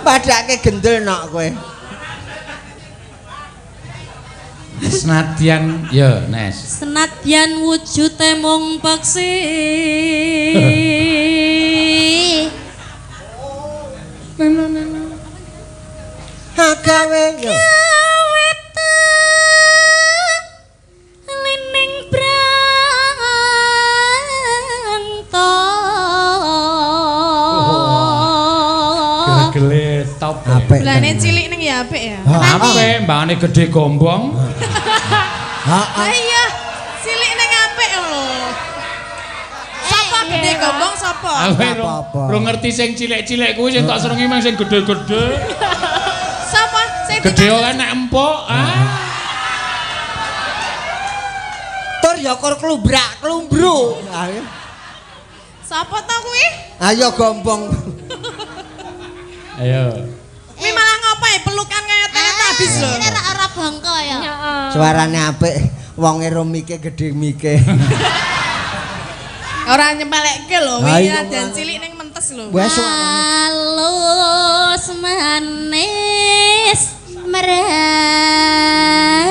Padake gendul nok kowe. Senadyan ya, Nes. Senadyan wujute mung peksi. Gawe yo. Lining brangta. Gegele top. Apik. Lane cilik ning ya apik ya. Apik, mbangane gedhe gombong. Heeh. Lah iya, cilik ning apik lho. Sapa gede gombong sapa? Aku ora ngerti sing cilik-cilik kuwi sing tak serengi mang sing gedhe-gedhe. Sapa sing Gedhe ora nek empuk. Ah. Tur ya kur klubrak klumbru. Sapa to kuwi? Ayo gombong. Ayo. Kuwi malah ngopo ya pelukan kaya Teletubbies lho. Ini ora bangka ya. Suarane apik, wonge ro mike gedhe mike. Ora nyempelekke lho, Ha, wingi iya. dan cilik ning mentes lho. Wes suarane. Halus manis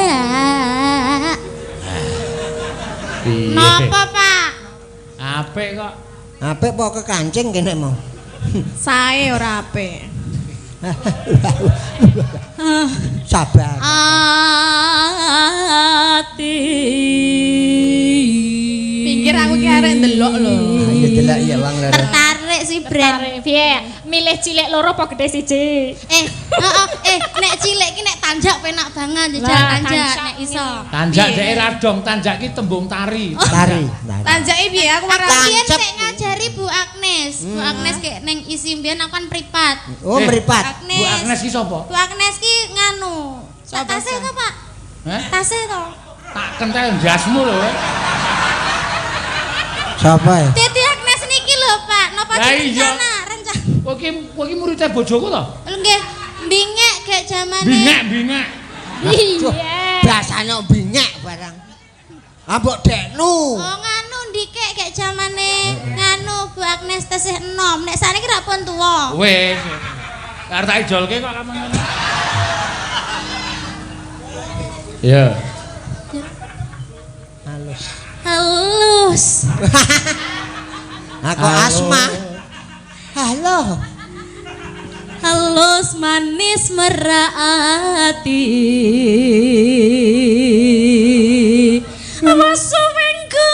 merak. Piye? Napa, Pak? Apik kok. Apik apa kekancing kene mau? Sae ora apik. Sabar. Ati. Pinggir aku ki arek ndelok lho. Ayo delok ya wong loro. Tertarik si Bren. Tertarik piye? Milih cilik loro apa gede siji? Nek cilik ki nek tanjak penak banget jajal Lah, tanjak tanjak nek iso. Tanjak dhek ra dong, tanjak ki tembung tari. Tari. Tanjake piye aku ora Aku biyen Tancep. sik ngajari Bu Agnes. Bu Agnes ki ning isi mbiyen aku kan privat. Oh, mripat. Agnes. Bu Agnes ki sapa? Bu Agnes ki nganu. Sapa, Tase Sa? to, Pak? Heh? Tase to. Tak kentel ndasmu lho. kowe. Sapa ya? Titi Agnes niki lho, Pak. Napa Lah iya. rencana? Rencana. Kowe ki muridé bojoku to? Lho nggih, bingek gek jamane. Bingek, bingek. Iya. Biasane bingek barang. Ah mbok deknu. Oh nganu ndikek gek jamane nganu Bu Agnes tesih enom. Nek saniki ra pun tuwa. Wis. Arep tak ijolke kok kamu. Iya. Halus. Halus. Aku asma. Halo. Halus manis merati. Masuwengku.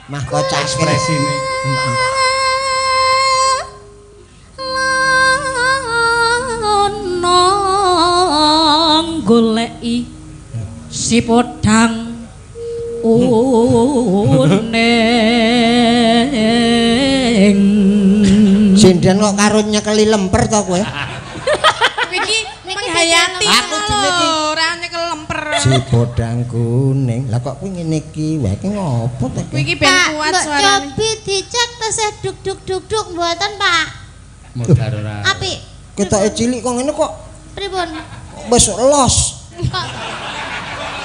Mah kocak Ekspresine. Lono goleki si podang uning. Sinden kok karo nyekeli lemper to kowe? Iki menghayati Aku dene iki. lho, ora nyekel lemper. Si podang kuning. Lah kok kuwi ngene iki? Wah iki ngopo to? Kuwi iki ben Pak, kuat mbok suarane. cobi dicek tesih duk duk duk duk mboten, Pak. Modar ora. Apik. Ketoke cilik kok ngene kok Pripun? wis los. Kok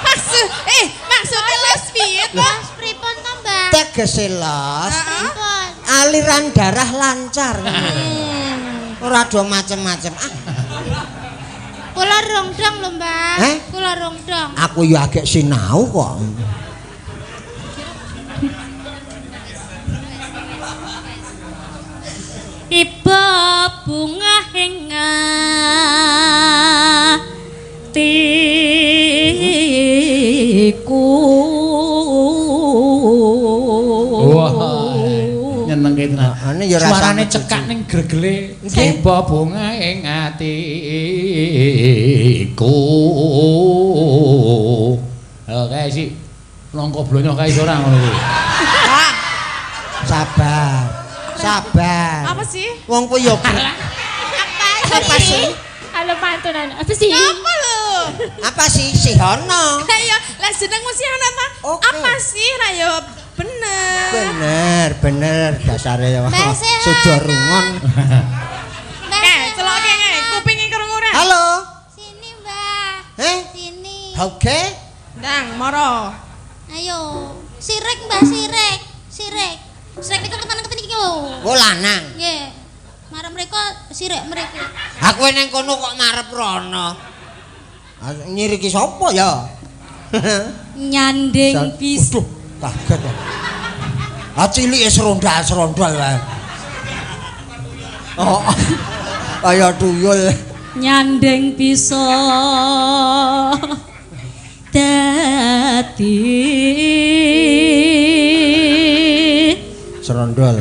Maksud maksudnya les piye to? los pripun to, Mbak? Tegese los. Pripun? Aliran darah lancar. Ora do macem-macem. Ah, Kula rongdong lho, Mbak. Eh? Kula rongdong. aku ya agek sinau kok. Iba bunga ing atiku. Wah, nyenengke tenan. Ane ya rasane Suarane cekak ning gregele. Iba bunga ing atiku. Lho kae sik nangka blonyo kae ora ngono kuwi. Pak, Sabar. Sabar. Apa sih? Wong kuwi yo Apa apa sih? Halo mantunan. Apa sih? Apa lho? Apa sih Sihono? Lah iya, lah jenengmu sih ana ta? Oke. Apa sih? Lah yo bener. Bener, bener dasare ya. Mbak Sehono. Sudah rungon. Mbah Eh, celoke nge, kupinge krungu ora? Halo. Sini, Mbah. Eh? Sini. Oke. Ndang, moro. Ayo. Sirik, Mbah, sirik. Sirik. Sirik niku keten-keten iki lho. Wo lanang. Nggih. Marep mriko sirik mriko. Aku neng kono kok marep rono. Nyiriki sapa ya? Nyanding bis. Waduh, kaget. Ah cilike serondal-serondol wae. Oh. Kaya tuyul. Nyanding bisa dadi Serondol.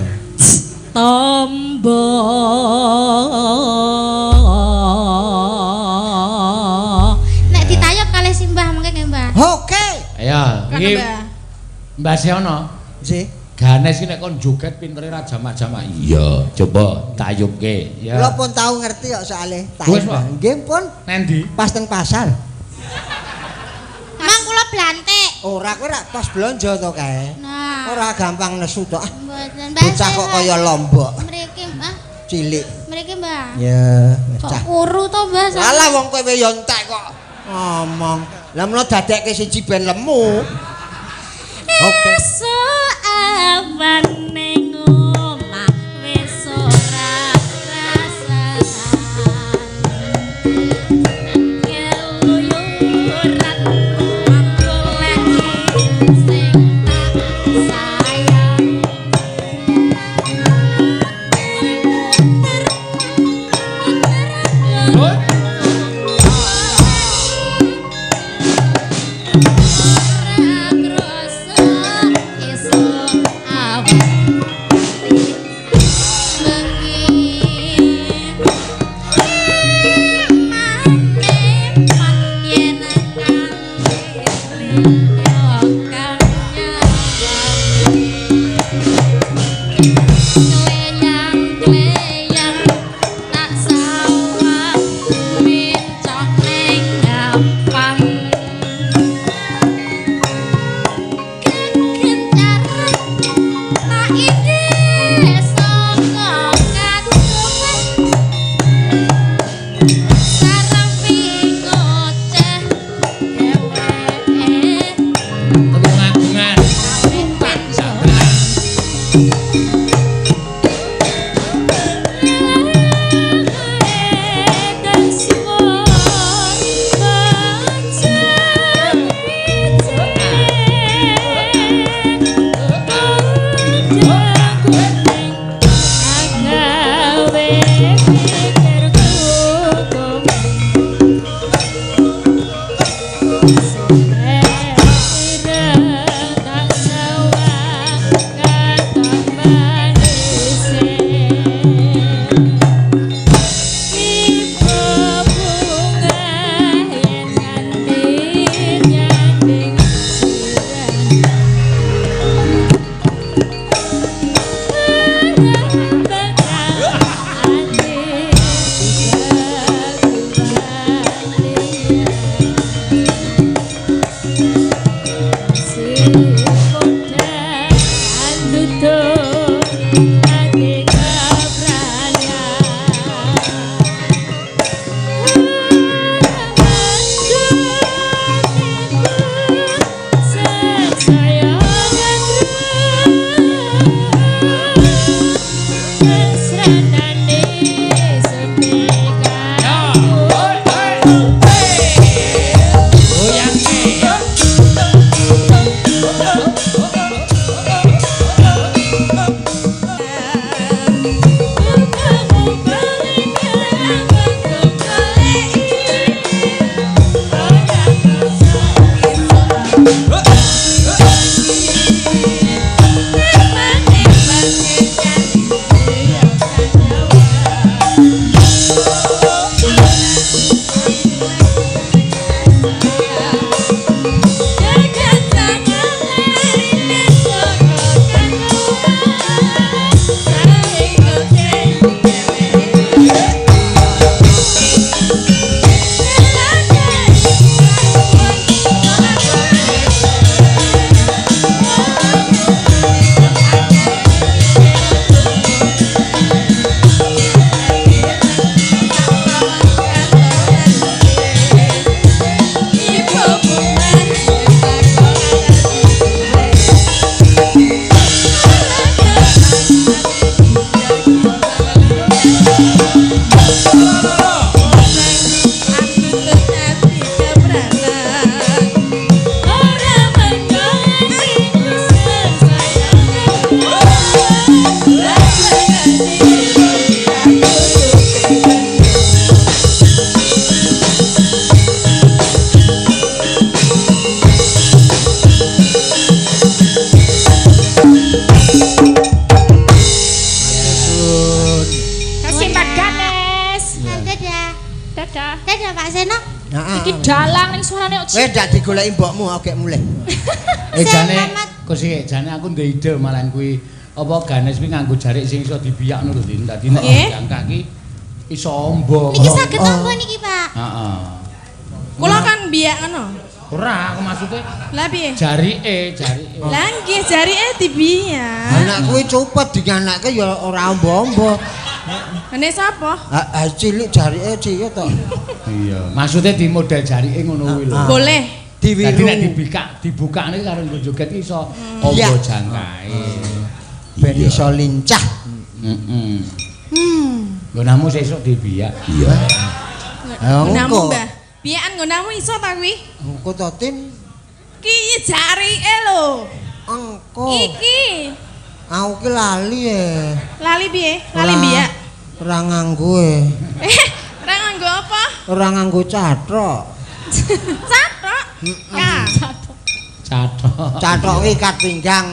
tombo. Nek ditayop kalih simbah mengke nggih, Mbah. Oke. Ayo, Kono, iki Mbah. Mbah Sehono. Nggih. Ganes iki nek kon joget pintere ra jamak-jamak. Iya, coba tayubke. Ya. Kula pun tau ngerti kok soalé. Wis, Pak. Nggih pun Nendi? pas teng pasar. Emang kula blantik. Ora kowe rak pas blonjo to kae. Nah. Ora gampang nesu to. Ah, Mboten Mbah. Bocah kok kaya lombok Mriki, Mbah. cilik. Mriki, Mbah. Ya, Kok cah. kuru to, Mbah? Alah wong kowe yo entek kok ngomong. Lah mula dadekke siji ben lemu. Oke. Esuk awan ning omah wis ora krasan. Keluyuran goleki sing tak sayang. Lho, Ora krasa esuk awan bengi. Eman-eman yen kalih liya kang nyawang. Kleyang-kleyang tak sawang mencok ning gampang. Kekencaran tak ide saka kaduman. Sarepi ngoceh dheweke Tulungagungan. Sabar. Seno. Heeh. Iki dalang ning suarane kok Kowe ndak digoleki mbokmu oke mulih. Jane Selamat. kok jane aku ndek ide malah kuwi apa Ganes kuwi nganggo jarik sing iso dibiyakno lho Din. Dadi nek diangkat ki iso ombo. Niki saged ombo niki, Pak. Heeh. Kula kan biyak ngono. Ora, aku maksudnya Lah piye? jarike, jarike. Lah nggih jarike dibiyak. Anak kuwi cupet dinganake ya ora ombo-ombo. Ngene sapa? Ah cilik jarike cilik to. Iya. Maksudnya di model jarike ngono kuwi lho. Boleh. Diwiru. Dadi nek dibikak, dibukakne karo nggo joget ki iso ombo jangkae. Ben iso lincah. Heeh. Nggonamu sesuk dibiyak. Iya. Nggonamu, Engko. Mbah. Biyakan nggonamu iso ta kuwi? Engko to Tin. Ki jarike lho. Engko. Iki. Aku ki lali e. Lali piye? Lali biyak. Ora nganggo e. Ora nganggo apa? Ora nganggo cathok. Cathok. Ka. Cathok. Cathok ki ikat pinggang.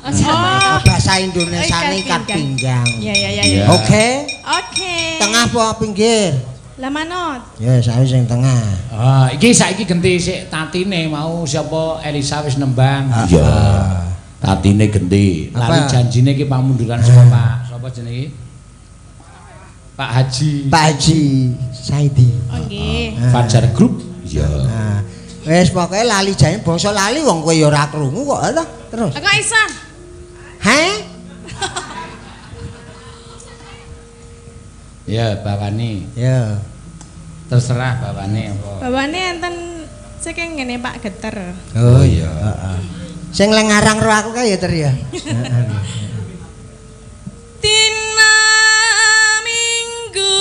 Oh. Bahasa Indonesiane ikat pinggang. Iya iya iya. Iya. Oke. Oke. Tengah apa pinggir? Lah manut. Ya, saya sing tengah. Ah, iki saiki genti sik tatine mau siapa Elisa wis nembang. Iya. Tatine genti. Lalu Apa? janjine iki pamunduran saka Pak sapa jenenge? Pak Haji. Pak Haji Saidi. Oh nggih. Fajar Group. Iya. Nah, wis pokoke lali jane bangsa lali wong kowe ya ora krungu kok ta. Terus. Kok iso? Heh? Ya, bawane. Ya. Terserah bawane apa. Bawane enten saking ngene Pak Geter. Oh iya, heeh. Sing leng ngarang ro aku kae ya Ter ya. Dina Minggu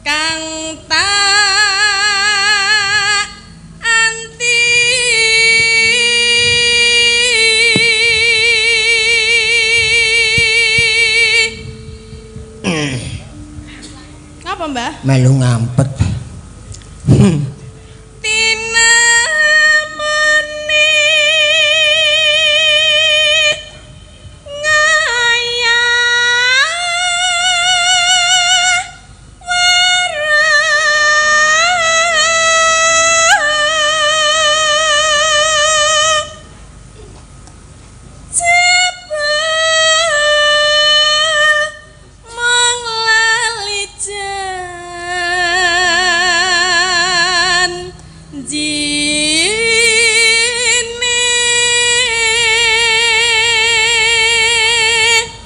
kang tak anti Apa Mbah? Melu ngampet. Tina meni ngaya wara jebul mung lali janjine.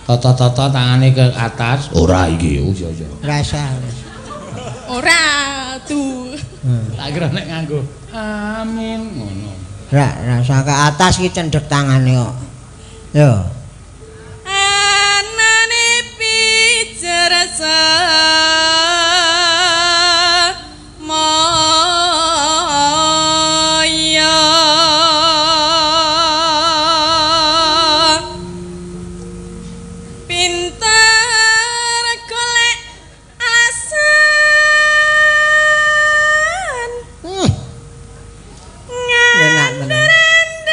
Toto-toto tangane ke atas. Ora iki. Oh iya iya. Rasa. Ora tuh. Tak kira nek nganggo amin ngono. Ra rasa ke atas iki cendhek tangane kok. Yo. Anane pijer moyo pinter golek alasan Enak tenan. ngandar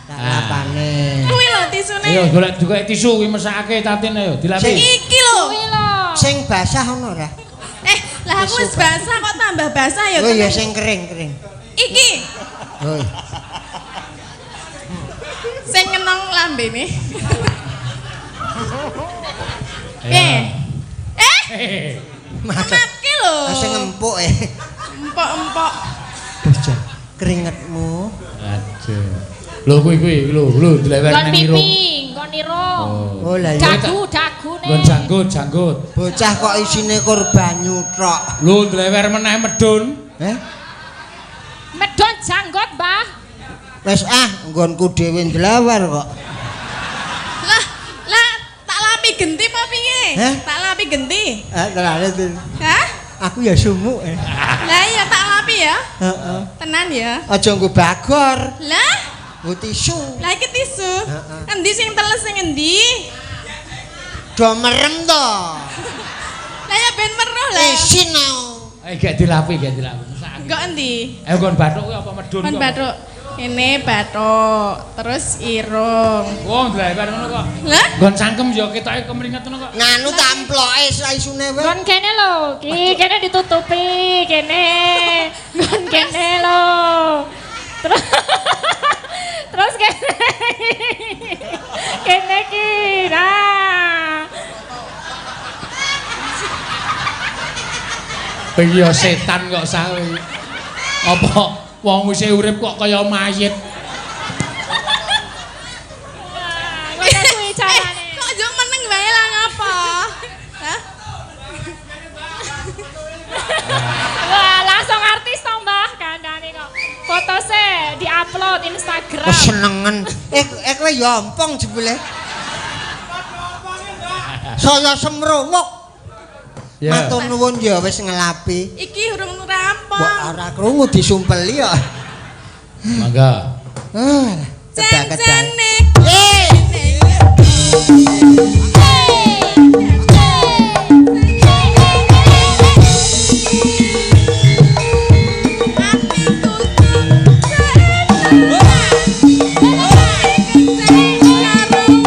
Tak lapane. Kuwi lho tisune. Ayo golek golek tisu kuwi mesake Tatin ayo dilapi. Iki lho. Kuwi lho. Sing basah ono ora? Eh, lah aku wis basah kok tambah basah ya. Oh iya sing kering-kering. Iki Oh. iya. sing ngenong lambene. Eh. Eh, Masa kenapke lho. sing empuk eh. Empok-empok. Bocah keringetmu. Aduh. Lho kuwi kuwi lho lho dilewer Nggon nang irung. pipi, nggon irung. Oh lah iya. Dagu, dagune. Nggon janggut, janggut. Bocah kok isine kur banyu tok. Lho dilewer meneh medun. Eh? Medhon janggot, Mbah. Wis ah, nggonku dhewe ndlewer kok. Lah, lah tak lapi genti apa piye? Hah? Tak lapi genti. Eh, terlalu tuh. Hah? Aku ya sumuk eh. Lah iya tak lapi ya. Heeh. Tenan ya. Aja nggo bagor, Lah, nggo tisu. lah iki tisu. Heeh. Endi sing teles sing endi? Do merem to. Lah ya ben meruh lah. Isin aku. Eh gak dilapi, gak dilapi. Mesake. Enggak endi? Ayo nggon bathuk kuwi apa medun? Kon kuwi apa? bathuk. Ini bathuk, terus irung. Wong dilewer ngono kok. Lah, Nggon cangkem ya ketoke kemringet ngono kok. Nganu tamploke saisune wae. Nggon kene lho, ki kene ditutupi, kene. Nggon kene lho. Terus terus kene. Kene ki. Nah. Iya setan kok sawe. Apa wong wis urip kok kaya mayit. Wah, ngono kuwi carane. Eh, kok yo meneng wae lah ngapa? Hah? Wah, langsung artis toh, Mbah, kandhane kok. Foto se di-upload Instagram. Kesenengen. Eh, eh kowe ya ompong jebule. Saya semrumuk. Ya. Matur nuwun ya wis ngelapi. Iki urung rampung. Mbok ora krungu disumpeli kok. Mangga. Ah, kedah-kedah. Jan-jane. Eh, Atiku seenak. Karo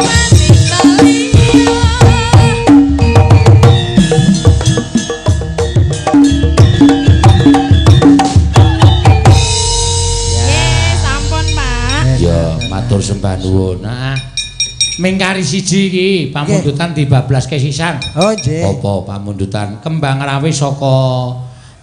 wanita liya. Nggih, sampun, Pak. Ya, matur sembah nuwun. Nah, mingkari siji iki pamundutan dibablaske sisan. Oh, nggih. Apa pamundutan kembang rawe saka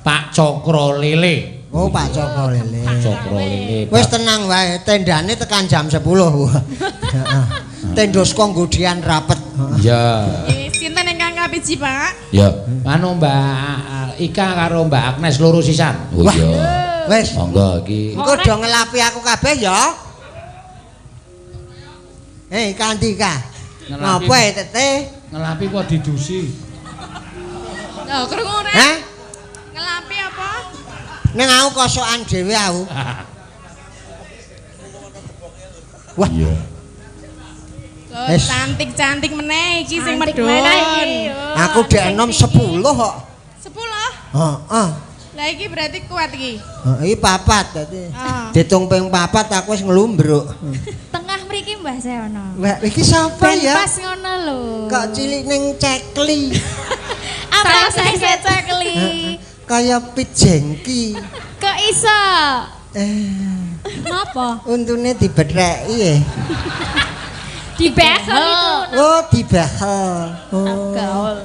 Pak Cokro Lele. Oh, Pak Cokro Lele. Cokro Lele. Wis tenang wae, tendane tekan jam 10. Heeh. Tendo saka nggudian rapet. Ya. Nggih, sinten ingkang kapiji, Pak? Ya, anu Mbak Ika karo Mbak Agnes loro sisan. Oh Wah. iya. Wis, Monggo iki. engko do ngelapi aku kabeh ya. Eh, Kandi Ka. Ngelapi. Ngapa e tete? Ngelapi kok didusi? Lho, krungu ora? Hah? Ngelapi apa? Ning aku kosokan dhewe aku. Wah, Iya. Lho, Wis. cantik-cantik meneh iki sing Cantik medhun. meneh iki. Oh, aku dek sing enom tinggi. 10 kok. 10. Heeh. Lah iki berarti kuat iki. Heeh, iki papat dadi. Ah. Ditung ping papat aku wis nglumbruk. Tengah mriki Mbah Sewono. Wah, iki sapa Ben ya? pas ngono lho. Kok cilik ning cekli. Apa sing cekli? Kaya pit jengki. Kok iso? Eh, Napa? untune dibetheki e. Dibehel itu. Oh, dibehel. Oh. Gaul.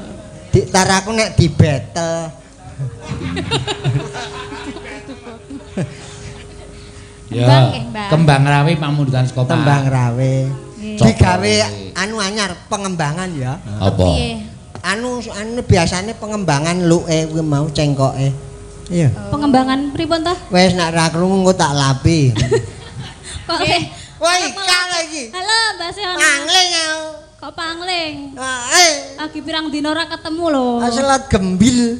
Di taraku nek dibetel. Ya. Kembang, nggih, Mbah. Kembang rawe pamundutan saka Pak. Tembang rawe. Nggih. Digawe anu anyar pengembangan ya. Apa? Piye? Anu anu biasane pengembangan luke kuwi mau cengkoke. Iya. Pengembangan pripun ta? Wes nek ra krungu engko tak lapi. Kok Wah, Ika lagi. Halo Mbah Sewono. Pangling aku. Kok pangling? Ah, eh, Lagi pirang dina ora ketemu lho. aselat gembil.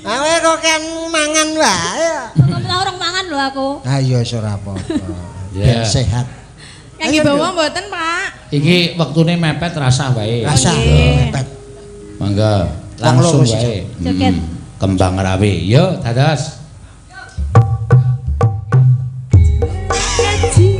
Awe kok kan mangan wae. Kok orang mangan lho aku. Ah iya wis ora apa-apa. Ya. Ben sehat. Kangge bawa mboten, Pak? Iki wektune mepet rasah wae. Rasa Nggih. mepet. Mangga Wong langsung loro wae. Joget. Kembang rawe. Yo, dados. Kaji.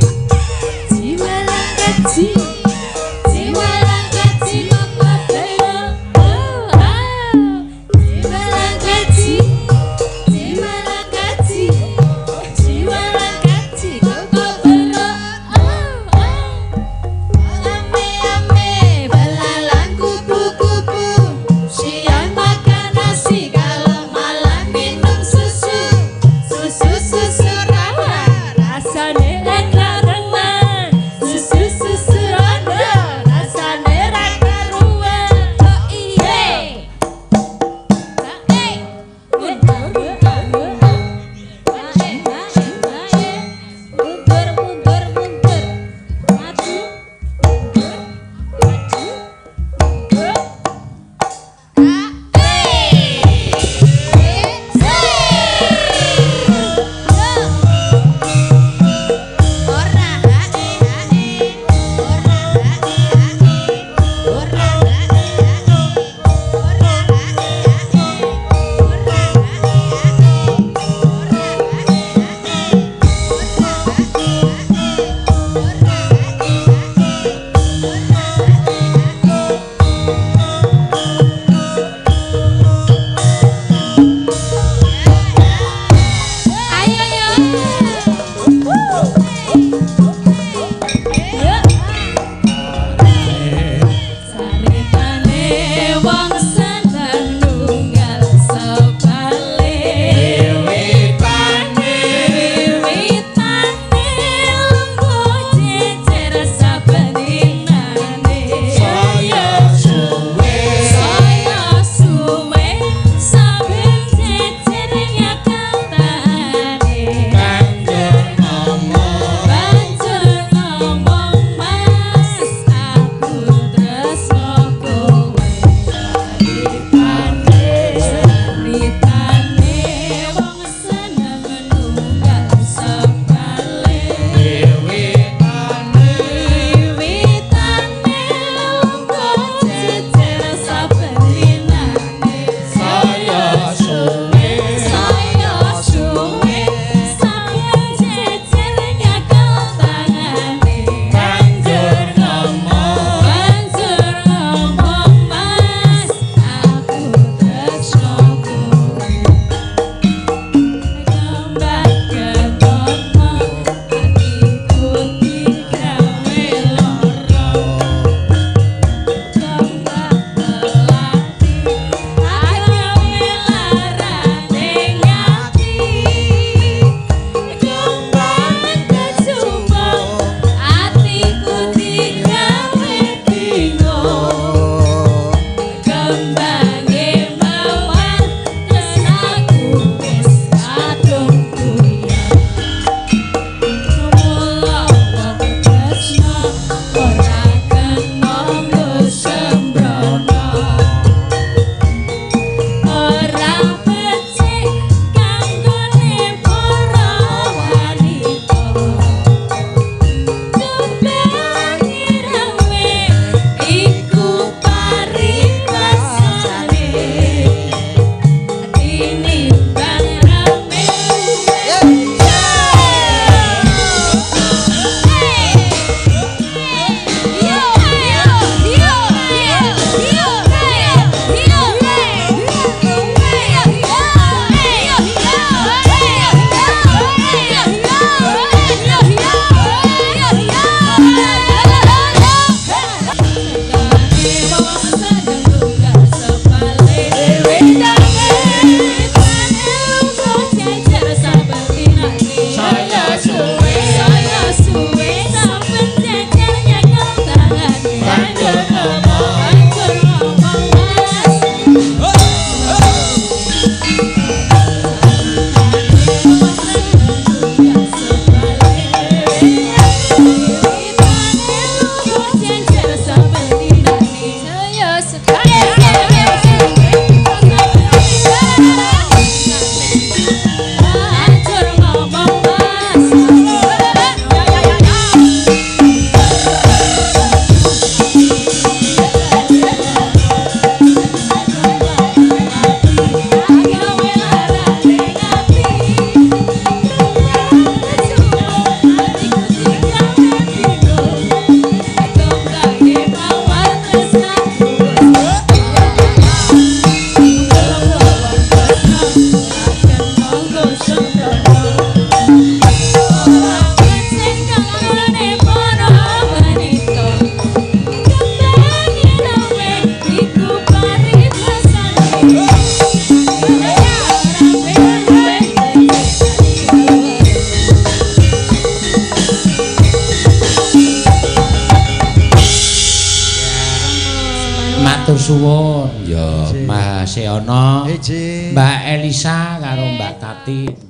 suwun. Ya, Mas Seono. Ije. Mbak Elisa karo Mbak Tati.